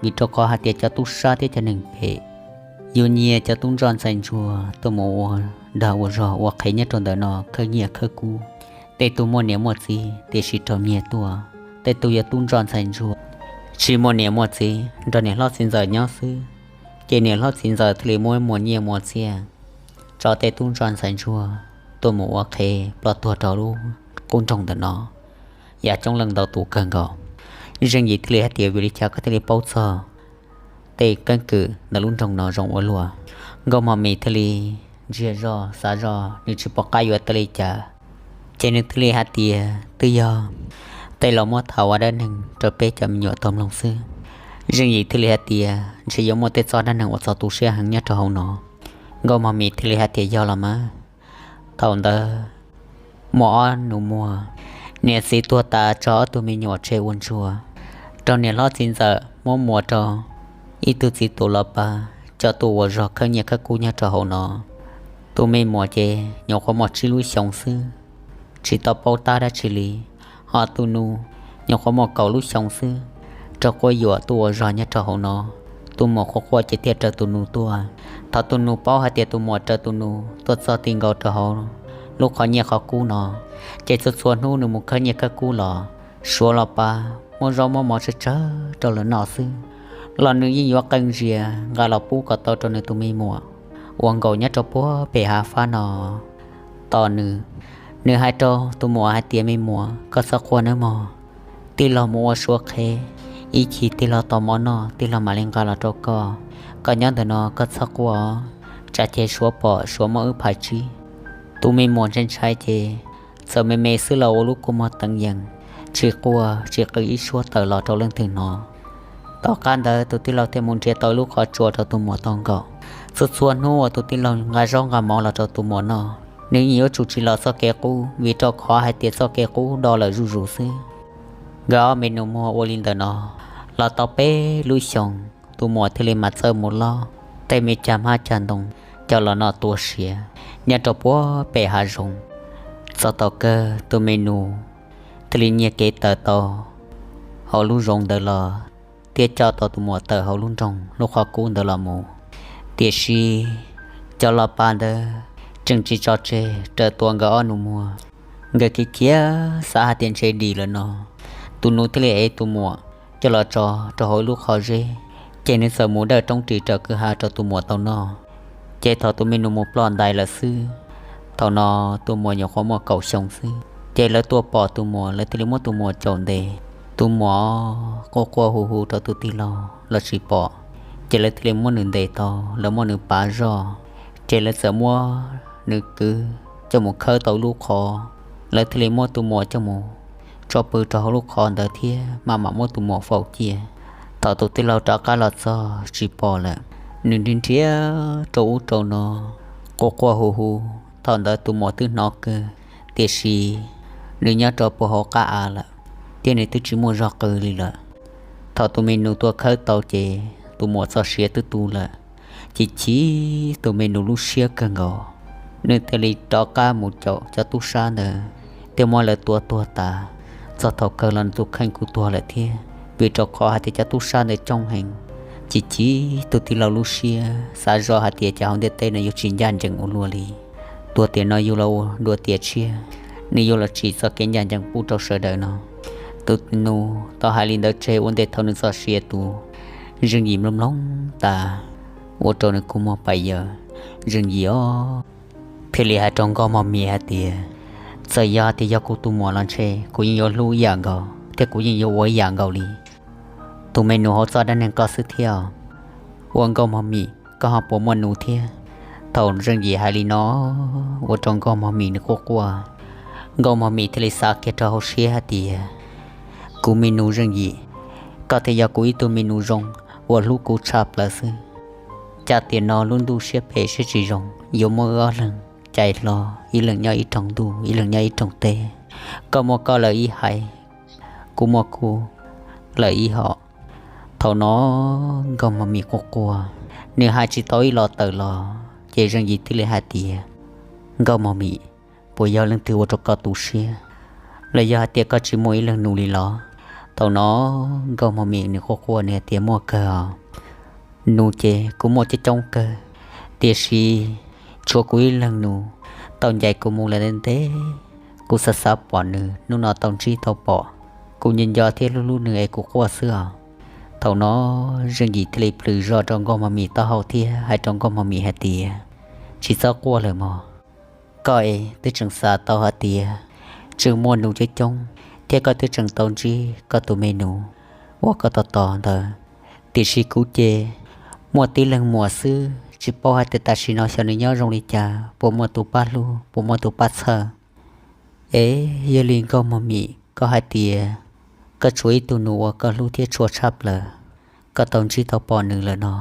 vim rau qhov hais tias cov tub sab thiab cov neeg phem yuav nyiag cov tub ntsoj ntxhais ntsuag tuaj mus ua dag ua zog ua qhev nyob rau ntawm no khawb nyiaj khawb kub. Tej tug muaj niam muaj txiv tiam sis raug nyiag tuaj, tej tug yog tub ntsoj ntxhais ntsuag tsis muaj niam muaj txiv, nrog niam hlob txiv ntxawm nyob xwb, ces niam hlob txiv ntxawm thiaj li muab muas nyiaj muas txiaj tso tej tub ntsoj ntxhais ntsuag tuaj mus ua qhev ploj tuag rau lub qub nroog ntawm no, yam coob leej ntau tus kawg nkaus. Zeej Yim thiaj li hais tias, Vim li cas koj thiaj li paub txog tej keeb kwm ntawm lub nroog no zoo ua luaj? Nkauj Mog Mim thiaj li ntsiag zog xav zog, nws tsis pom qab yuav teb li cas, ces nws thiaj li hais tias, Twb yog tej laus muab tham ua dab neeg rau peb cov me nyuam tau mloog xwb. Zeej Yim thiaj li hais tias, Ntshe yuav muaj tej txoj dab neeg uas txog tu siab heev nyob rau hauv no. Nkauj Mog Mim thiaj li hais tias, Yog los mas. Thaum ntawd muaj ob nus muag, niam txiv tuag tas tso ob tug me nyuam tseg ua ntsuag, raug niam hlob txiv ntxawm muab muas rau ib tug txiv tus los pab coj tuaj ua zog khawb nyiaj khawb kub nyob rau hauv no. Tus me muam ces nyuam qhuav muaj tsib lub xyoos xwb, tsis tau paub tab dab tsi li, ho tus nus nyuam qhuav muaj kaum lub xyoos xwb, raug quab yuam tuaj ua zog nyob rau hauv no. Tus muam quaj quaj ces thiaj raws tus nus tuaj. Thaum tus nus paub hais tias tus muam raws tus nus tuaj txog ti nkaus rau hauv lub qhov nyiaj qhov kub no, ces txhua txhua hnub nws mus khawb nyiaj khawb kub los, suav los pab, muab zaub muab mov tsawg tsawg rau lawv noj xwb, los nws yeej yuav qee ntsia nqa los pub kom tau rau nws tus me muam uas nkaum nyob rau puag pem hav fab no tos nws. Nws hais rau tus muam hais tias, Me muam, koj txhob quaj nawb mog. Tij laug mus ua suav qhev, ib chim tij laug tau mov noj tij laug mam li nqa los rau koj. Koj nyob ntawm no koj txhob quaj, tsam ces suav pom suav muab wb phais tsib. Tus me muam ntshai ntshai ces txawm me me xwb los ua lub kua muag teev yees, tsis quaj tsis qw ib suab tawm los rau leej twg hnov. Tom qab ntawd tus tij laug thiaj mus nrhiav tau lub qhov tsua rau tus muam tau nkaum. Txhua txhua hnub uas tus tij laug nqa zaub nqa mov los rau tus muam noj, nws yeej yuav tsum tsis los txoj kev qub, vim rau qhov hais tias txoj kev qub do lawm zuj zus xwb. Nkawd ob me nus muag ua li ntawm no los tau peb lub xyoos, tus muam thiaj li mam txawj mus loj tej me cag hmab cag ntoo coj los noj tua siav nyob rau puag pem hav zoov. Txog thaum kawg tus me nus thiaj li nyiag kev tawm tau hauv lub zoov ntawd los thiab coj tau tus muam tawm hauv lub nroog lub qhov kub ntawd los mus. Tiam sis cov los pas ntawd tseem tsis tso tseg raws tua nkawd ob nus muag. Nkawd khiav khiav xav hais tias ntshe dim lawm no, tus nus thiaj li ev tus muam coj los tso rau hauv ib lub qhov zeb, ces nws txawm mus dawj roob ris raws kwj ha rau tus muam tau noj. Ces thaum tus me nus mus ploj ntais lawm xwb, thaum no tus muam nyuam qhuav muaj kaum xyoo xwb, ces lawv tuaj pom tus muam, lawv thiaj li muab tus muam caum ntes. Tus muam quaj quaj hu hu rau tus tij laug los tsis pom, ces lawv thiaj li muab nws ntes tau, lawv muab nws pav zoj, ces lawv txawm muab nws kwv coj mus khawb tau lub qhov, lawv thiaj li muab tus muam coj mus tso pw rau hauv lub qhov ntawd thiab maj mam muab tus muam faus cia. Thaum tus tij laug rov qab los txog tsis pom lawm, nws nrhiav nrhiav rau ub rau no, quaj quaj hu hu. Thaum ntawd tus muam twb hnov kawg, tiam sis nws nyob rau puag hauv qab av lawm, thiab nws twb tsis muaj zog qw li lawm. Thaum tus me nus tuaj khawb tau ces tus muam txoj sia twb tu lawm, chim chim tus me nus lub siab kawg nkaus. Nws thiaj li rov qab mus caum cov tub sab ntawd thiab muab lawv tua tuag tas. Txog thaum kawg los nws tus kheej kuj tuag lawm thiab, vim rau qhov hais tias cov tub sab ntawd coob heev. Chim chim tus tij laug lub siab xav zoj hais tias cas hauv ntiaj teb no yuav tsis ncaj ncees ua luaj li, tuag tiam no yuav los ua dua tiam tshiab, nws yuav los tsim txoj kev ncaj ncees pub rau sawv daws no. Tus nus tau hais li ntawd tseg ua ntej thaum nws txoj sia tu. Zeej Yim mloog mloog tas, ua rau nws kua muag pais yaws. Zeej Yim os, thiaj li hais rau Nkauj Mog Mim hais tias, txawm yog tias yog kuv tus muam los ntshe kuv yeej yuav hlub ib yam nkaus thiab kuv yeej yuav ua ib yam nkaus li. Tus me nus hauv txoj dab neeg koj xwb thiab. Ua Nkauj Mog Mim, koj ho puas muaj nus thiab? Thaum Zeej Yim hais li no, ua rau Nkauj Mog Mim nws quaj quaj. Nkauj Mog Mim thiaj li xav kiag rau hauv siab hais tias, kuv me nus Zeej Yim, koj thiaj yog kuv ib tug me nus zoo uas hlub kuv tshaj plaws xwb. Cas tiam no lub ntuj siab phem siab tsis zoo yuav muab wb ob leeg cais hlo, ib leeg nyob ib rooj ntuj ib leeg nyob ib rooj teb. Koj muaj koj lawm ib haiv, kuv muaj kuv lawm ib hom. Thaum no Nkauj Mog Mim quaj quaj, nws hais tsis tau ib los tawm los, ces Zeej Yim thiaj li hais tias, Nkauj Mog Mim, puas yog leej twg ua rau koj tu siab, los yog hais tias koj tsis muaj ib leeg nus li los? Thaum no Nkauj Mog Mim nws quaj quaj nws hais tias, muaj kawg os. Nus ces kuv muaj coob coob kawg, tiam sis tshuav kuv ib leeg nus tau ncaim kuv mus lawm ntev ntev. Kuv xav xav pom nws, hnub no tau ntsib tau pom, kuv nco nco thiab hlub hlub nws es kuv quaj xwb os. Thaum no Zeej Yim thiaj li plhws zog rau Nkauj Mog Mim taub hau thiab hais rau Nkauj Mog Mim hais tias, tsis txhob quaj lawm mog. Koj es twb tseem xav tau hais tias tseem muaj nus coob coob, thiab koj twb tseem tau ntsib koj tus me nus uas koj tos tos ntawd. Tiam sis kuv ces muaj tib leeg muam xwb, tsis paub hais tias tam sim no xyov nws nyob zoo li cas, puas muaj tus pab hlub, puas muaj tus pab txhawj. Es yog li Nkauj Mog Mim, koj hais tias koj tshuav ib tug nus uas koj hlub thiab tshua tshaj plaws, koj tau ntsib tau pom nws lawm no,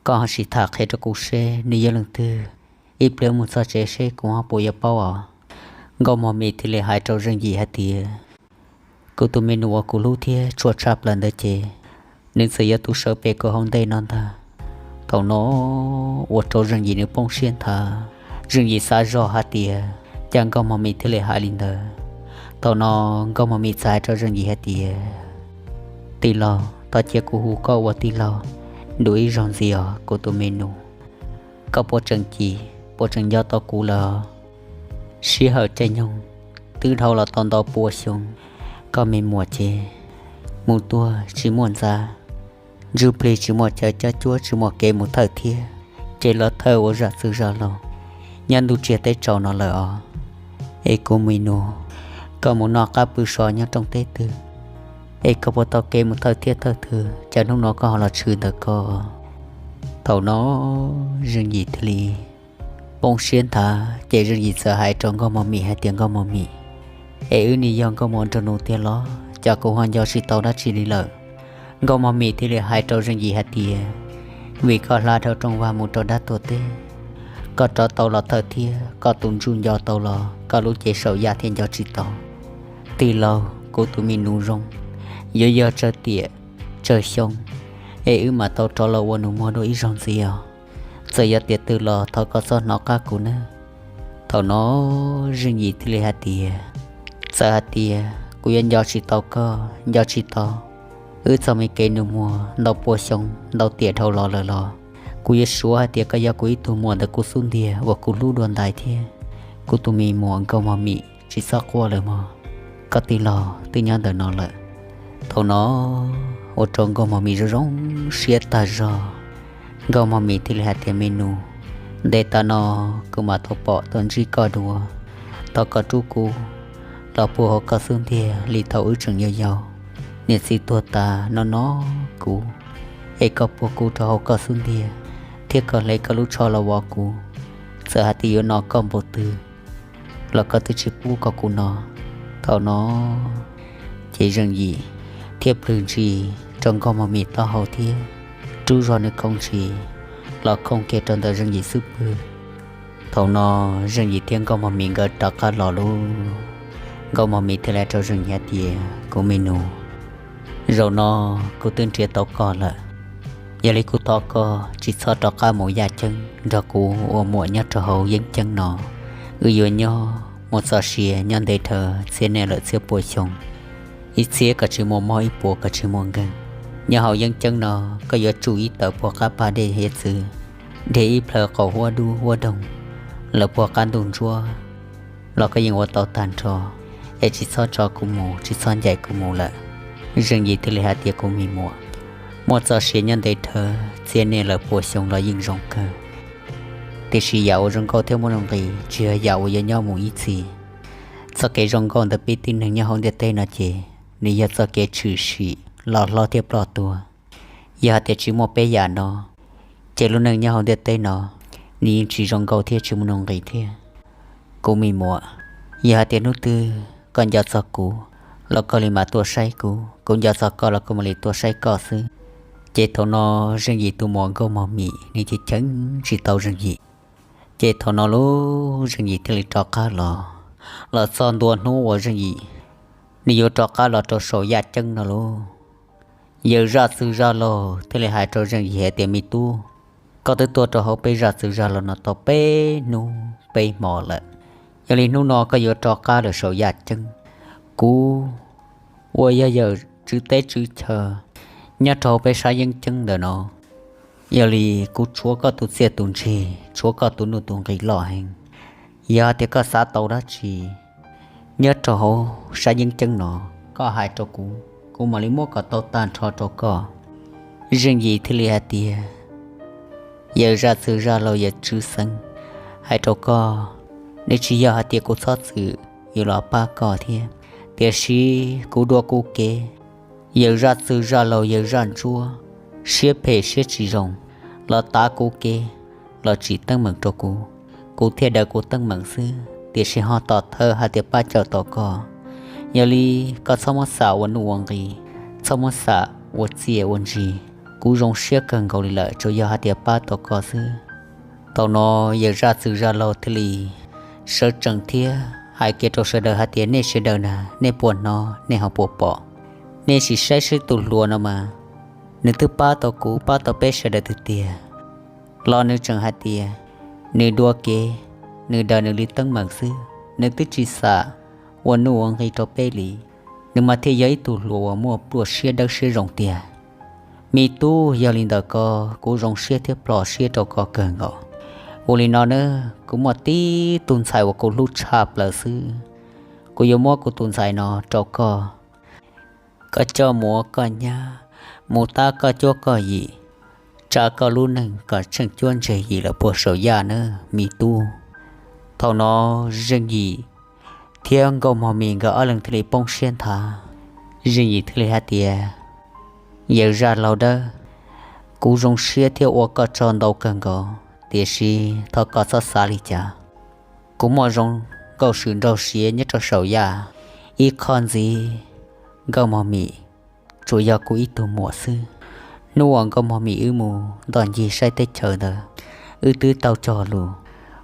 koj ho sim tham qhia rau kuv seb nws yog leej twg, ib pliag mus txog tsev seb kuv ho puas yuav paub os. Nkauj Mog Mim thiaj li hais rau Zeej Yim hais tias, kuv tus me nus uas kuv hlub thiab tshua tshaj plaws ntawd ces nws txawm yuav tu sawv pem kuv hauv ntej no ntag. Thaum no ua rau Zeej Yim nws poob siab nthav. Zeej Yim xav zog hais tias cas Nkauj Mog Mim thiaj li hais li ntawd. Thaum no Nkauj Mog Mim txawm hais rau Zeej Yim hais tias, tij laug, thov cia kuv hu koj ua tij laug dua ib zaug ntxiv os kuv tus me nus. Koj puas tseem cim, puas tseem nco tau kuv lawm? Sij hawm caij nyoog twb dhau los tau ntau pua xyoo, koj me muam ces mus tuag tsis muaj ntxa, ntsuj plig tsis muaj chaw cab cuab, tsis muaj kev mus thawj thiab, ces los thawj ua zam txwj zam laug nyob ntuj tsiaj teb tsaus no lawm os. Es kuv me nus, koj mus noj qab pw so nyob rooj teb twg, es koj puas tau kev mus thawj thiab thawj twg, cas hnub no koj ho los tshwm ntawm ko? Thaum no Zeej Yim thiaj li poob siab nthav, ces Zeej Yim txawm hais rau Nkauj Mog Mim hais tias, Nkauj Mog Mim, es wb nim yog nkauj muam nraug nus tiag los cas kuv ho nco tsis tau dab tsi li lawm? Nkauj Mog Mim thiaj li hais rau Zeej Yim hais tias, vim koj hla dhau rooj vag mus rau dab tuag teb, koj rov tau los thawj thiab koj tus ntsuj nco tau los koj lub cev saum yaj thiaj nco tsis tau. Tij laug, kuv tus me nus zoo yuav yog tsawg tiam tsawg xyoo es wb mam tau rov los ua nus muag dua ib zaug ntxiv os. Txawm yog tiam twg los thov koj txhob hnov qab kuv nawb. Thaum no Zeej Yim thiaj li hais tias, txawm hais tias kuv yuav nco tsis tau koj, nco tsis tau wb txoj me kev nus muag ntau pua xyoo ntau tiam dhau los lawm los, kuv yuav suav hais tias koj yog kuv ib tug muam ntawm kuv xub ntiag uas kuv hlub dua ntais thiab. Kuv tus me muam Nkauj Mog Mim, tsis txhob quaj lawm mog, koj tij laug twb nyob ntawm no lawm. Thaum no ua rau Nkauj Mog Mim zoo zoo siab tag zog. Nkauj Mog Mim thiaj li hais tias, me nus, Ntev tas no kuv mam tau pom tau ntsib koj dua. Thov koj rub kuv los puag hauv koj xub ntiag li thaum wb tseem yau yau. Niam txiv tuag tas no no kuv, es koj puag kuv rau hauv koj xub ntiag, thiab koj hle koj lub tsho los vov kuv. Txawm hais tias yuav no koj npaum twg los koj twb tsis pub kom kuv no. Thaum no ces Zeej Yim thiaj plhws ntsis rau Nkauj Mos Mis taub hau thiab rub zog nws khoov ntsis los khoov kiag rau ntawm Zeej Yim xub pwg. Thaum no Zeej Yim thiab Nkauj Mos Mis nkawd rov qab los lauj. Nkauj Mos Mis thiaj li hais rau Zeej Yim hais tias, kuv me nus, zaum no kuv twb nrhiav tau koj lawm. Yog li kuv thov koj tsis txhob rov qab mus yaj ceeb nrog kuv ua muam nyob rau hauv yeeb ceeb no. Wb yuav nyob muaj txoj sia nyob ntev dhawv txhiab niaj lawm txhiab pua xyoo, ib txhiab kom tsis muaj mob, ib puas kom tsis muaj nkeeg. Nyob hauv yeeb ceeb no koj yuav tsuj ib tawm puag qab paj dej hiav txwv, dhia ib plhaw qaum huab dub huab doog, lawv puag qab ntuj ntsuab los koj yeej ua tau tag nrho, es tsis txhob tso kuv mus, tsis txhob ncaim kuv mus lawm. Zeej Yim thiaj li hais tias, kuv me muam, muaj txoj sia nyob ntev dhawv txhiab niaj lawm pua xyoo los yeej zoo kawg, tiam sis yam uas zoo nkauj thiab muaj nuj nqis tsis yog yam uas yuav nyob mus ib txhis. Txoj kev zoo nkauj ntawm peb tib neeg nyob hauv ntiaj teb no ces nws yog txoj kev tshwm sim los hlob thiab ploj tuag. Yog hais tias tsis muaj peb yam no, ces lub neej nyob hauv ntiaj teb no nws yeej tsis zoo nkauj thiab tsis muaj nuj nqis thiab. Kuv me muam, yog hais tias hnub twg koj nco txog kuv los koj li mam tuaj saib kuv, kuv nco txog koj los kuv mam li tuaj saib koj xwb. Ces thaum no Zeej Yim tus muam Nkauj Mos Mis nws ces cheem tsis tau Zeej Yim. Ces thaum no lub Zeej Yim thiaj li rov qab los, los txog ntua hnub uas Zeej Yim nws yuav rov qab los rau saum yaj ceeb no lauj. Yawm zaj txwg zaj laug thiaj li hais rau Zeej Yim hais tias, me tub, koj twb tuaj rau hauv peb zaj txwg zaj laug no tau peb hnub peb hmo lawm. Yog li hnub no koj yuav rov qab lawm saum yaj ceeb. Kuv uas yog yawm tswv teb tswv chaw nyob rau hauv peb sab yeeb ceeb ntawm no, yog li kuv tshuav koj tus txiaj tus ntsig, tshuav koj tus nuj tus nqis loj heev. Yog hais tias koj xav tau dab tsi nyob rau hauv sab yeeb ceeb no, koj hais rau kuv, kuv mam li muab kom tau tag nrho rau koj. Zeej Yim thiaj li hais tias, yawm zaj txwg zaj laug yawm tswv xeev, hais rau koj, nws tsis yog hais tias kuv txhob txwm yuav los pab koj thiab, tiam sis kuv dua kuv kev. Yawm zaj txwg zaj laug yawm zaj ntsuab, siab phem siab tsis zoo, los tav kuv kev, los tsim teeb meem rau kuv, kuv thiaj daws kuv teeb meem xwb, tiam sis ho tos thawj hais tias pab cawm tau koj. Yog li koj txhob muab xam ua nuj ua nqis, txhob muab xam ua txiaj ua ntsig. Kuv zoo siab kawg nkaus li lawm, tsuas yog hais tias pab tau koj xwb. Thaum no yawm zaj txwg zaj laug thiaj li sawv tsees thiab hais kiag rau sawv daws hais tias, nej sawv daws na, nej puas hnov, nej ho puas pom? Nej sim saib seb tus hluas no mas, nws twb pab tau kuv, pab tau peb sawv daws tiag tiag, los nws tseem hais tias nws dua kev, nws daws nws li teeb meem xwb, nws twb tsis xam ua nuj ua nqis rau peb li, nws mas thiaj yog ib tug hluas uas muaj pluaj siab dawb siab zoo tiag. Me tub, yog li ntawm ko, kuv zoo siab thiab plho siab rau koj kawg nkaus. Ua li no na, kuv muaj tib tug ntxhais uas kuv hlub tshaj plaws xwb, kuv yuav muab kuv tus ntxhais no rau koj. Koj coj mus ua koj nyab, mus tab koj cuab koj yim, tsa koj lub neej kom tsheej cuab tsheej yim lawm puag saum yaj nawb me tub. Thaum no Zeej Yim thiab Nkauj Mos Mis nkawd ob leeg thiaj li poob siab nthav. Zeej Yim thiaj li hais tias, yawm zaj laug dawb, kuv zoo siab thiab ua koj tsaug ntau kawg nkaus, tiam sis thov koj txhob xav li cas. Kuv muaj zoo nkauj swm nraug siav nyob rau saum yaj ib qho ntxiv. Nkauj Mos Mis tsuas yog kuv ib tug muam xwb. Hnub uas Nkauj Mos Mis wb mus ntoj ncig saib teb chaws ntawd, wb twb tau cog lus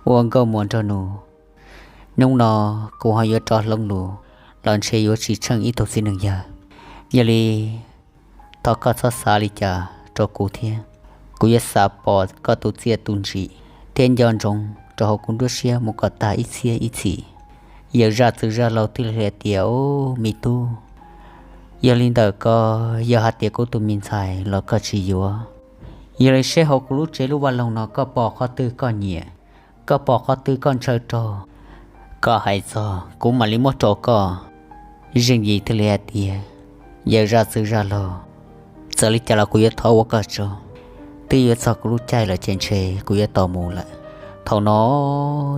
ua nkauj muam nraug nus. Hnub no kuv ho yuav rov hloov lus los ntshe yuav tsis tsheej ib tug txiv neej yawg. Yog li thov koj txhob xav li cas rau kuv thiab. Kuv yuav xav pom koj tus txiaj tus ntsim thiab nco ntsoov rau hauv kuv nruab siab mus kom tag ib txhiab ib txhis. Yawm zaj txwg zaj laug thiaj li hais tias, ub, me tub, yog li ntawm ko, yog hais tias kuv tus me ntxhais los koj tsis yuav, yog li seb hauv kuv lub tsev lub vaj loog no koj pom qhov twg koj nyiam, koj pom qhov twg koj ntshaw rau, koj hais txog kuv mam li muab rau koj. Zeej Yim thiaj li hais tias, yawm zaj txwg zaj laug, txawm li cas los kuv yuav thov ua koj tsaug. Twb yuav txog kuv lub caij lawm ces ntshe kuv yuav tau mus lawm. Thaum no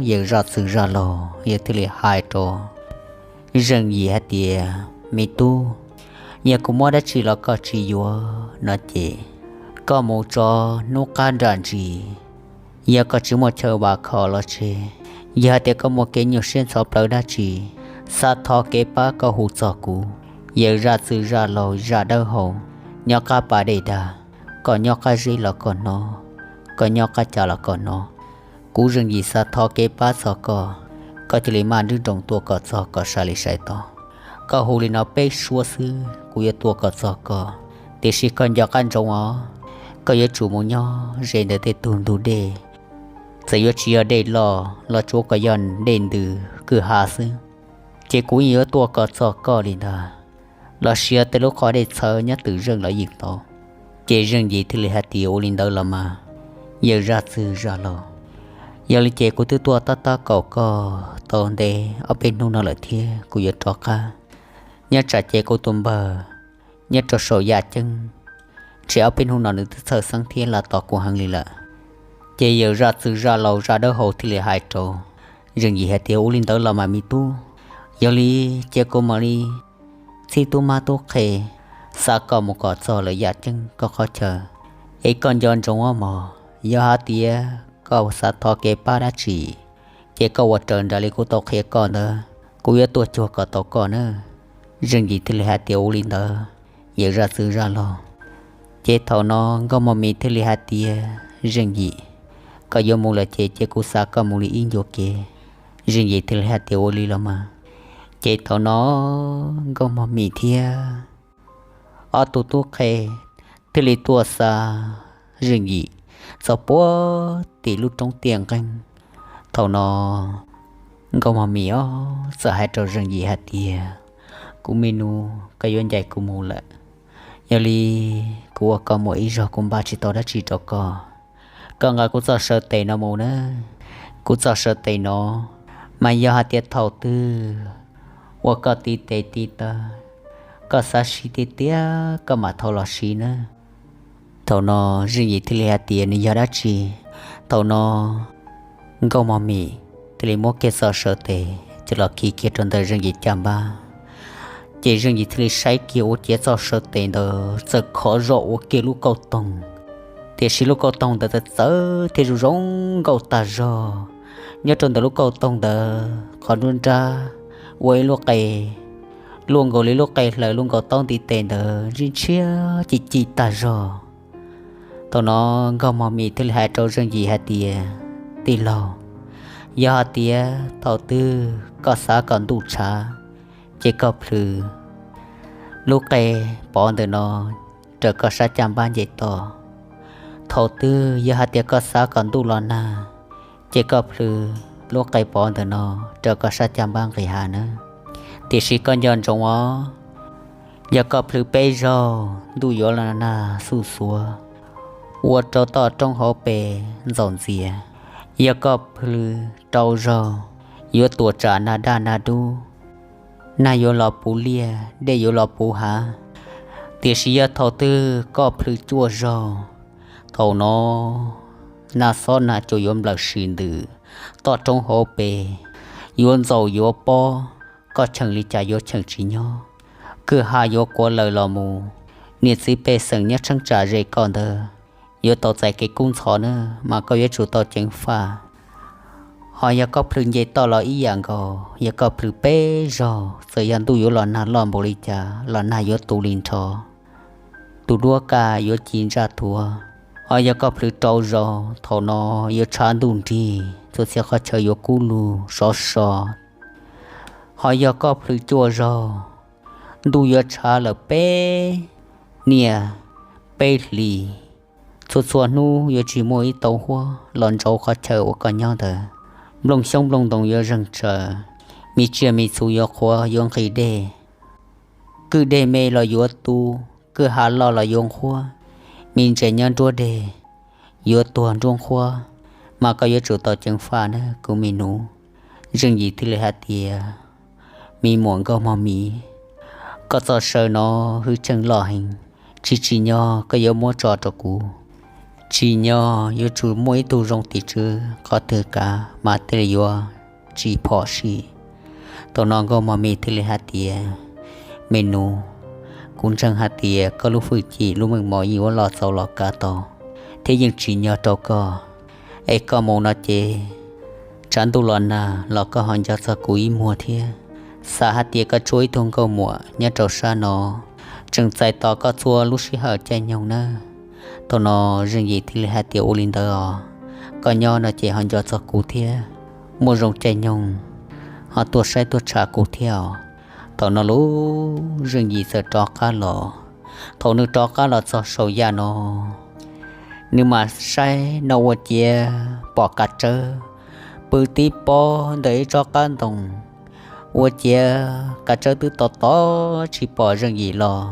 yawm zaj txwg zaj laug yawg thiaj li hais rau Zeej Yim hais tias, Me tub, yog kuv muab dab tsi los koj tsis yuav no ces koj mus tso hnub qab nram ntsis. Yog koj tsis muaj chaw vam khom los tseg, yog hais tias koj muaj kev nyuaj siab ntxhov plawv dab tsi, xav thov kev pab koj hu txog kuv, yawm zaj txwg zaj laug zaj dawb hau nyob qab pas dej dag, koj nyob qab zeb los koj hnov, koj nyob qab cas los koj hnov. Kuv Zeej Yim xav thov kev pab txog koj, koj cia li maj nroos tuaj kom txog kom sai li sai tau. Koj hu li no peb suab xwb kuv yuav tuaj kom txog koj, tiam sis koj nco qab ntsoov os, koj yuav tsum mus nyob ze ntawm tej tug ntug dej. Txawm yuav tsis yog dej loj los tsuav kom yog dej ntws kwj ha xwb, ces kuv yeej yuav tuaj kom txog koj li ntag. Los sis yog tej lub qhov dej txhawv nyob twm zeej los yeej tau. Ces Zeej Yim thiaj li hais tias, Ua li ntawd los mas, yawm zaj txwg zaj laug, yog li ces kuv twb tuaj tab tab kaum koj tau ntev ob peb hnub no lawm thiab kuv yuav rov qab. Nyob tsam ces kuv tus npawg nyob rau saum yaj ceeb, ntshe ob peb hnub no nws twb txhawj xeeb thiab laj tos kuv heev li lawm. Ces yawm zaj txwg zaj laug zaj dawb hau thiaj li hais rau Zeej Yim hais tias, Ua li ntawd los mas me tub, yog li cia kuv mam li txib tub mab tub qhe xa koj mus kom txog lawm yaj ceeb koj qhov chaw, es koj nco ntsoov mog, yog hais tias koj xav thov kev pab dab tsi, ces koj ua raws nraim li kuv tau qhia koj ntawd, kuv yuav tuaj cuag kom tau koj na. Zeej Yim thiaj li hais tias, Ua li ntawd, yawm zaj txwg zaj laug. Ces thaum no Nkauj Mog Mim thiaj li hais tias, Zeej Yim, koj yuav mus lawm ces cia kuv xa koj mus li ib ncua kev. Zeej Yim thiaj li hais tias, Ua li los mas. Ces thaum no Nkauj Mog Mim thiab ob tug tub qhe thiaj li tuaj xa Zeej Yim txog puag tim lub roob tiaj nqeeb. Thaum no Nkauj Mog Mim txawm hais rau Zeej Yim hais tias, Kuv me nus, koj yuav ncaim kuv mus lawm, yog li kuv ua koj muam ib zaug kuv npaj tsis tau dab tsi rau koj. Koj nqa kuv txoj saw tes no mus na. Kuv txoj saw tes no mas yog hais tias thaum twg uas koj tiv tes tiv taw, koj xav siv tiag tiag koj mam thau los siv na. Thaum no Zeej Yim thiaj li hais tias, Nws yog dab tsi? Thaum no Nkauj Mog Mim thiaj li muab kiag txoj saw tes coj los khi kiag rau ntawm Zeej Yim caj npab. Ces Zeej Yim thiaj li saib kiag ua ciav txoj saw tes ntawd txawm khov zog ua kiag lub kauj toog, tiam sis lub kauj toog ntawd txawv txawv thiab zoo zoo nkauj tag zog. Nyob rau ntawm lub kauj toog ntawd qhov nruab nrab ua ib lub qe luaj nkaus li lub qe hlaws luaj nkaus taub ntiv tes ntawd ntshiab ntshiab ci ci tag zog. Thaum no Nkauj Mog Mim thiaj li hais rau Zeej Yim hais tias, Tij laug, yog hais tias thaum twg koj xav kom ntuj tshav, ces koj plhws lub qe pov ntawm no raws koj sab caj npab nce toj. Thaum twg yog hais tias koj xav kom ntuj los nag, ces koj plhws lub qe pov ntawm no raws koj sab caj npab nqis hav nawb. Tiam sis koj nco ntsoov os, yog koj plhws peb zaug ntuj yuav los nag xuj xuav ua rau toj roob hauv pes ntxaus ntxias. Yog koj plhws rau zaug yuav tuam tsam nag daj nag dub, nag yuav los puv liaj, dej yuav los puv hav. Tiam sis yog thaum twg koj plhws cuaj zaug, thaum no nag xob nag cua yuav nplawm sim ntws, toj roob hauv pes yuav ntxaus yuav pob, koj cheem li cas yuav cheem tsis nyob, kwj ha yuav kuav lawm los mus. Niam txiv pej xeem nyob tsheeb tsam ze koj ntawd yuav tau txais kev kub ntxhov na, mas koj yuav tsum tau ceev faj. Ho yog koj plhws nce toj los ib yam nkaus, yog koj plhws peb zaug txawm yog ntuj yuav los nag loj npaum li cas los nag yuav tu li nrho, tus duab kaj yuav ci ntsaj thuav. Ho yog koj plhws rau zaug, thaum no yuav tshav ntuj nrig, txhua txhia qhov chaw yuav kub lug sov so. Ho yog koj plhws cuaj zaug, ntuj yuav tshav lawm peb niaj peb hlis, txhua txhua hnub yuav tsis muaj ib tau huab los ntsauv qhov chaw uas koj nyob ntawd. Nplooj xyoob nplooj ntoo yuav zeeg tsaws, me tsiaj me txhu yuav qhuav yuav nqis dej, kwj deg me los yuav tu, kwj ha loj los yuav nqhuab, me ntses nyob nruab deg yuav tuag nruab nqhuab, mas koj yuav tsum tau ceev faj na kuv me nus. Zeej Yim thiaj li hais tias, me muam Nkauj Mog Mim, koj txoj saw no hwj chim loj heev, tsis tsim nyog koj yuav muab tso rau kuv. Tsim nyog yuav tsum muaj ib tug zoo tim tswv, qhov twg kav mas thiaj li yuav tsis phom sij. Thaum no Nkauj Mos Mis thiaj li hais tias, Me nus, kuv ntseeg hais tias koj lub hwj chim lub meej mom yeej yuav los txaus los kav tau, thiab yeej tsim nyog rau koj. Es koj mus no ces tshav ntuj los nag los koj ho nco txog kuv ib muag thiab. Xav hais tias koj tshuav ib tug nkauj muam nyob rau sab no tseem txais tos koj txhua lub sij hawm caij nyoog nawb. Thaum no Zeej Yim thiaj li hais tias, Ua li ntawd os, koj nyob no ces ho nco txog kuv thiab, muaj zoo caij nyoog ho tuaj saib tuaj tsham kuv thiab os. Thaum no lub Zeej Yim txawm rov qab los. Thaum nws rov qab los txog saum yaj no, nws mam saib no ua ciav pom Kav Tsawb pw tib pob ntawm ib tsob qab ntoo. Ua ciav Kav Tsawb twb tos tos tsis pom Zeej Yim los,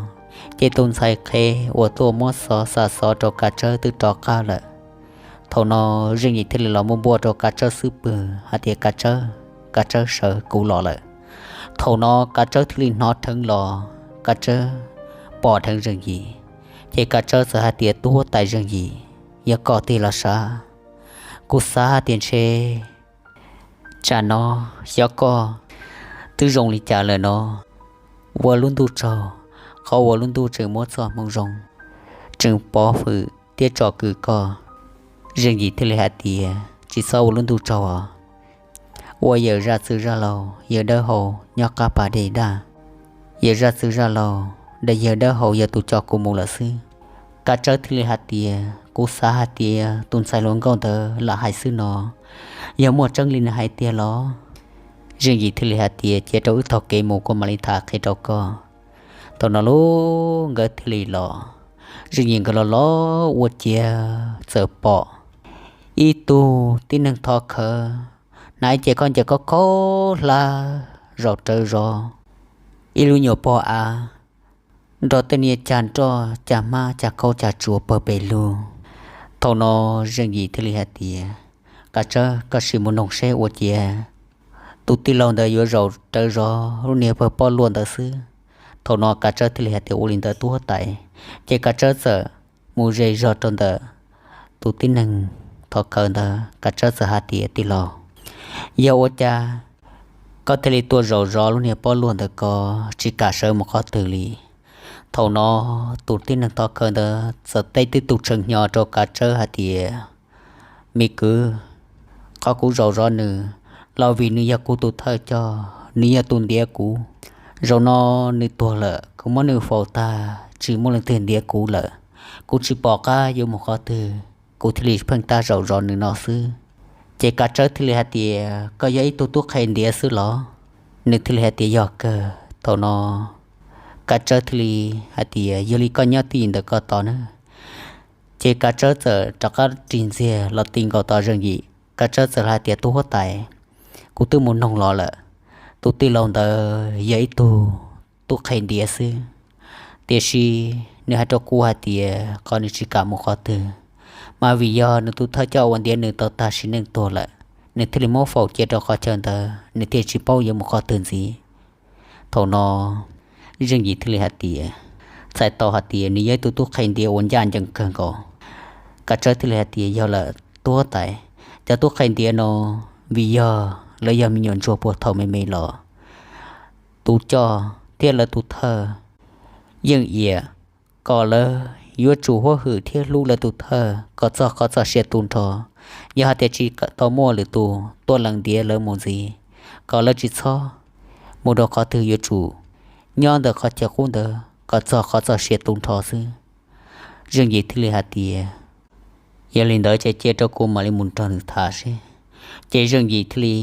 ces tus ntxhais qhev uas tuaj muab xov xa xov rau Kav Tsawb twb rov qab lawm. Thaum no Zeej Yim thiaj li los muab npuaj rau Kav Tsawb xub pwg hais tias, Kav Tsawb, Kav Tsawb, sawv, kuv los lawm. Thaum no Kav Tsawb thiaj li hnov dheev los, Kav Tsawb pom dheev Zeej Yim, ces Kav Tsawb txawm hais tias, Tub huab tais Zeej Yim, yog koj tiag los sav? Kuv xav hais tias ntshe tsam no xyov koj twb zoo li cas lawm no. Ua lub ntuj tsaug, qhov uas lub ntuj tseem muab txoj hmoo zoo, tseem pov hwm thiab tsom kwm koj. Zeej Yim thiaj li hais tias, Tsis txhob ua lub ntuj tsaug os. Ua yawm zaj txwv zaj laug, yawg dawb hau nyob qab pas dej daj. Yawm zaj txwv zaj laug, yawg dawb hau yog tus coj kuv mus lawm xwb. Kav Tsawb thiaj li hais tias, Kuv xav hais tias tus ntxhais hluas nkauj ntawd lam hais xwb no, yog muaj tseeb li nws hais tiag los? Zeej Yim thiaj li hais tias, Cia rau wb taug kev mus kuv mam li tham qhia rau koj. Thaum no lub nkawd thiaj li los. Zeej Yim nkawd los los ua ciav txawm pom ib tug tib neeg thov khawv, hnav ib ce khaub ncaws khaub khaub hlab zaum rawv zov ib lub nyuam pog av nrog tej niag cag nroj cag hmab cag khaub cag tsuas pawg pes lug. Thaum no Zeej Yim thiaj li hais tias, Kav Tsawb, koj sim mus noog seb ua ciav tus tij laug ntawd yuav zaum rawv zov lub niag pawg pob luaj ntawd xwb. Thaum no Kav Tsawb thiaj li hais tias, Ua li ntawd tub huab tais. Ces Kav Tsawb txawm mus ze zog rau ntawm tus tib neeg thov khawv ntawd. Kav Tsawb txawm hais tias, Tij laug, yog ua cas koj thiaj li tuaj zaum zov lub niag pob luaj ntawd, koj tsis kam sawv mus qhov twg li? Thaum no tus tib neeg thov khawv ntawd txawm teb tib tug tshee hnyo rau Kav Tsawb hais tias, Me kwv, qhov kuv zaum zov nws los vim nws yog kuv tus thawj coj, nws yog tus ntiav kuv. Zaum no nws tuag lawm, kuv muab nws faus tag tsis muaj leej twg ntiav kuv lawm, kuv tsis pom qab yuav mus qhov twg, kuv thiaj li pheej tab zaum zov nws no xwb. Ces Kav Tsawb thiaj li hais tias, Koj yog ib tug tub qhe ntiav xwb los? Nws thiaj li hais tias, Yog kawg. Thaum no Kav Tsawb thiaj li hais tias, Yog li koj nyob twj ywm ntawm ko tos nawb. Ces Kav Tsawb txawm rov qab ris ntxiag los ti nkaus tos Zeej Yim. Kav Tsawb txawm hais tias, Tub huab tais, kuv twb mus noog los lawm, tus tij laug ntawd yog ib tug tub qhe ntiav xwb, tiam sis nws hais rau kuv hais tias qhov nws tsis kam mus qhov twg, mas vim yog nws tus thawj coj uas ntiav nws tau tag sim neej tuag lawm, nws thiaj li muab faus cia rau qhov chaw ntawd, nws thiaj tsis paub yuav mus qhov twg ntxiv. Thaum no Zeej Yim thiaj li hais tias, txhais tau hais tias nws yog ib tug tub qhe ntiav uas ncaj ncees kawg nkaus. Kav Tsawb thiaj li hais tias, Yog lawm tub huab tais, cov tub qhe ntiav no vim yog lawv yog me nyuam ntsuag puag thaum me me los, tus coj thiab lawv tus thawj yeej iam kom lawv yuav tsum huab hwm thiab hlub lawv tus thawj kom txog qhov txoj sia tu nrho. Yog hais tias tsis tau muaj lwm tus tuaj lees ntiav lawv mus ntxiv, kom lawv tsis txhob mus rau qhov twg, yuav tsum nyob ntawm qhov chaw qub ntawd kom txog qhov txoj sia tu nrho xwb. Zeej Yim thiaj li hais tias, Yog li ntawd ces cia rau kuv mam li mus nrog nws tham seb. Ces Zeej Yim thiaj li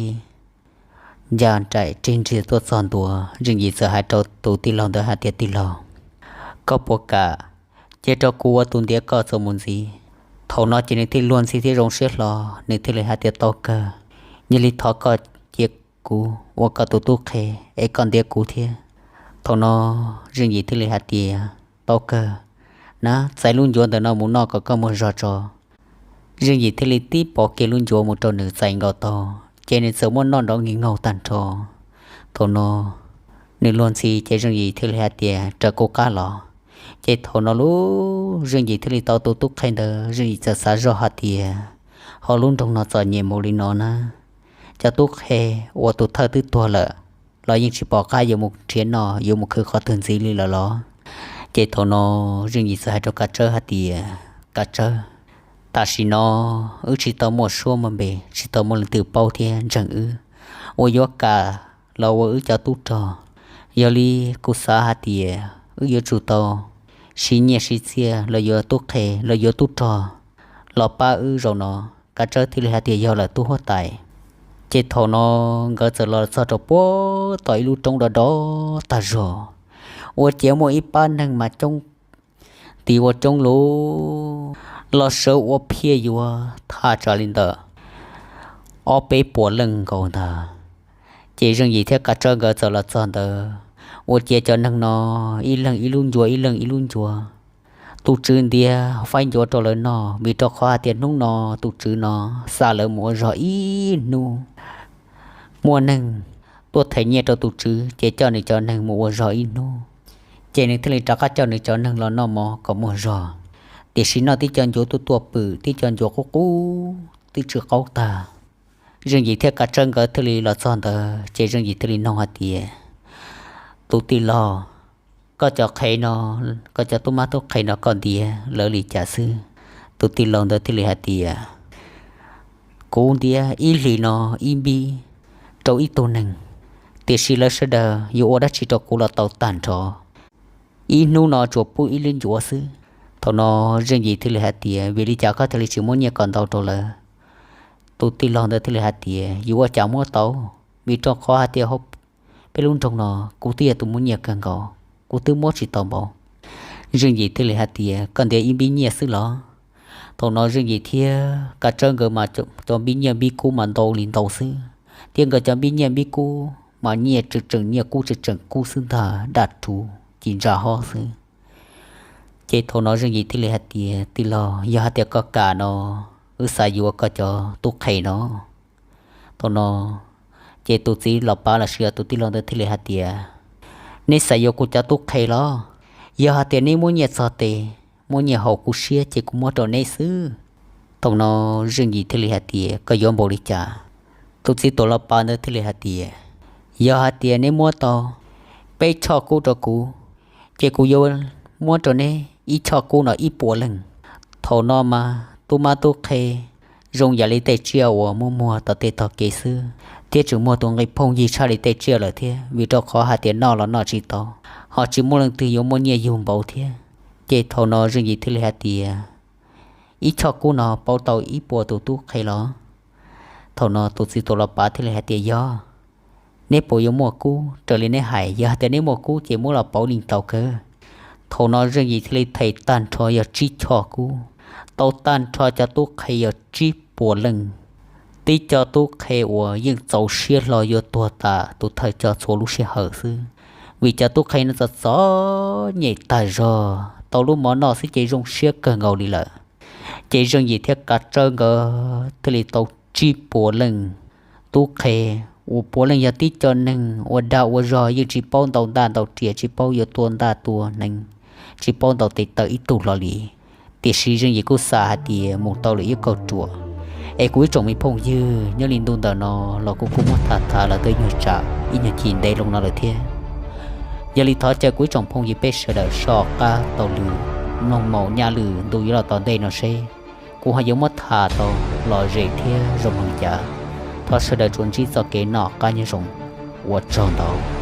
ncaj nraim rig nrig tuaj txog ntua. Zeej Yim txawm hais rau tus tij laug ntawd hais tias, Tij laug, koj puas kam cia rau kuv ua tus ntiav koj txuas mus ntxiv? Thaum no ces nws thiaj luag ntxhi thiab zoo siab hlo, nws thiaj li hais tias, Tau kawg, yog li thov koj cia kuv ua koj tus tub qhe es koj ntiav kuv thiab. Thaum no Zeej Yim thiaj li hais tias, Tau kawg, na, txais lub ncuav ntawm no mus noj kom koj muag zog tso. Zeej Yim thiaj li tib pov kiag lub ncuav mus rau nws txais nkaus tau, ces nws txawm muab noj nrov nkig nkaug tag nrho. Thaum no nws luag ntxhi ces Zeej Yim thiaj li hais tias, Raws kuv qab los. Ces thaum no lub Zeej Yim thiaj li tau tus tub qhe ntawd, Zeej Yim txawm xav zoj hais tias, ho lub nroog no txom nyem mus li no na, cov tub qhe uas tus thawj twb tuag lawm los yeej tsis pom qab yuav mus nrhiav noj yuav mus khwv qhov twg ntxiv li lawm los? Ces thaum no Zeej Yim txawm hais rau Kav Tsawb hais tias, Kav Tsawb, tam sim no wb tsis tau muaj suab muaj npe, tsis tau muaj leej twg paub thiab ntseeg wb uas yuav kam los ua wb cov tub rog. Yog li kuv xav hais tias wb yuav tsum tau siv nyiaj siv txiaj los yuav tub qhe los yuav tub rog los pab wb zaum no. Kav Tsawb thiaj li hais tias, Yog lawm tub huab tais. Ces thaum no nkawd txawm los txog rau puag tom ib lub roob dov dov tag zog, ua ciav muaj ib pab neeg mas coob, tis ua coob lug los sawv ua phiaj yuav thaj tsam li ntawm ob peb puas leej nkaus ntag. Ces Zeej Yim thiab Kav Tsawb nkawd txawm los txog ntawd, ua ciav cov neeg no ib leeg ib lub ncua, ib leeg ib lub ncua. Tus tswv ntiav faib ncuav rau lawv noj, vim rau qhov hais tias hnub no tus tswv no xa lawv mus ua zog ib hnub. Muaj neeg tuaj them nyiaj rau tus tswv ces coj nws cov neeg mus ua zog ib hnub, ces nws thiaj li rov qab coj nws cov neeg los noj mov kom muaj zog. Tiam sis noj tib co ncuav tuaj tuaj pwm, tib co ncuav qub qub twb tsw qaub tag. Zeej Yim thiab Kav Tsawb nkawd thiaj li los txog ntawd, ces Zeej Yim thiaj li nug hais tias, Tus tij laug, koj cov qhe no, koj cov tub mab tub qhe no koj ntiav lawv li cas xwb? Tus tij laug ntawd thiaj li hais tias, Kuv ntiav ib hlis no ib npib rau ib tug neeg, tiam sis lawv sawv daws yuav ua dab tsi rau kuv los tau tag nrho. Ib hnub no tsuas pub ib lub ncuav xwb. Thaum no Zeej Yim thiaj li hais tias, Vim li cas koj thiaj li tsis muab nyiaj kom ntau rau lawv? Tus tij laug ntawd thiaj li hais tias, Yuav ua cas muab tau, vim rau qhov hais tias peb lub nroog no kuv twb yog tus muaj nyiaj kawg nkaus, kuv twb muab tsis tau npaum. Zeej Yim thiaj li hais tias, Koj ntiav ib npib nyiaj xwb los? Thaum no Zeej Yim thiab Kav Tsawb nkawd mas cov npib nyiaj npib kub mas ntau li ntau xwb, thiab nkawd cov npib nyiaj npib kub mas nyiaj tseem tseem nyiaj kub tseem tseem kub xwb ntag, daj rhuv ci ntsa hob xwb. Ces thaum no Zeej Yim thiaj li hais tias, Tij laug, yog hais tias koj kam no, wb xav yuav koj cov tub qhe no. Thaum no ces tus txiv los pav los sis yog tus tij laug ntawd thiaj li hais tias, Neb xav yuav kuv cov tub qhe los? Yog hais tias neb muab nyiaj txog tes, muab nyiaj haum kuv siab ces kuv muab rau neb xwb. Thaum no Zeej Yim thiaj li hais tias, Koj yuav npaum li cas? Tus txiv tuam los pav ntawd thiaj li hais tias, Yog hais tias neb muab tau peb choj kub rau kuv, ces kuv yuav muab rau neb ib choj kub no ib puas leej. Thaum no mas tub mab tub qhe zoo yam li tej tsiaj uas muaj muag tom tej tog kev xwb, thiab tseem muag tus nqi phooj ywg tshaj li tej tsiaj lawm thiab, vim rau qhov hais tias noj los noj tsis tau, ho tsis muaj leej twg yuav muaj nyiaj yug npaum thiab. Ces thaum no Zeej Yim thiaj li hais tias, Ib choj kub no pauv tau ib puas tus tub qhe los? Thaum no tus txiv tuam los pav thiaj li hais tias, Yog. Neb puas yuav muaj kub raws li neb hais? Yog hais tias neb muaj kub ces muab los pauv li tau kawg. Thaum no Zeej Yim thiaj li them tag nrho yog tsib choj kub, tau tag nrho cov tub qhe yog tsib puas leej. Tib co tub qhe uas yeej txaus siab hlo yuav tuag tas tus thawj coj txhua lub sij hawm xwb, vim cov tub qhe no txom txom nyem tag zog, tau lub mov noj xwb ces zoo siab kawg nkaus li lawm. Ces Zeej Yim thiab Kav Tsawb nkawd thiaj li tau tsib puas leej tub qhe, uas puav leej yog tib co neeg ua dag ua zog, yeej tsis paub ntaus ntaj ntaus riam, tsis paub yuav tua ntaj tua hneev, tsis paub ntaus tes taw ib tug hlo li. Tiam sis Zeej Yim kuj xav hais tias mus tau lawm ib kauj ruam, es kuv ib tsoom me phooj ywg nyob li ntu ntawm no los kuv kuj muab tham tham los twb nyuag tsam ib nyuag chim ntev loo no lawm thiab. Yog li thov caw kuv ib tsoom phooj ywg peb sawv daws soj qab taug lw mloog maum nyaj lwm ntu yuav los tom ntej no seb kuv ho yuav muab tham tau lom zem thiab zoo li cas. Thov sawv daws tsuas ntsib txoj kev noj qab nyob zoo, ua tsaug ntau.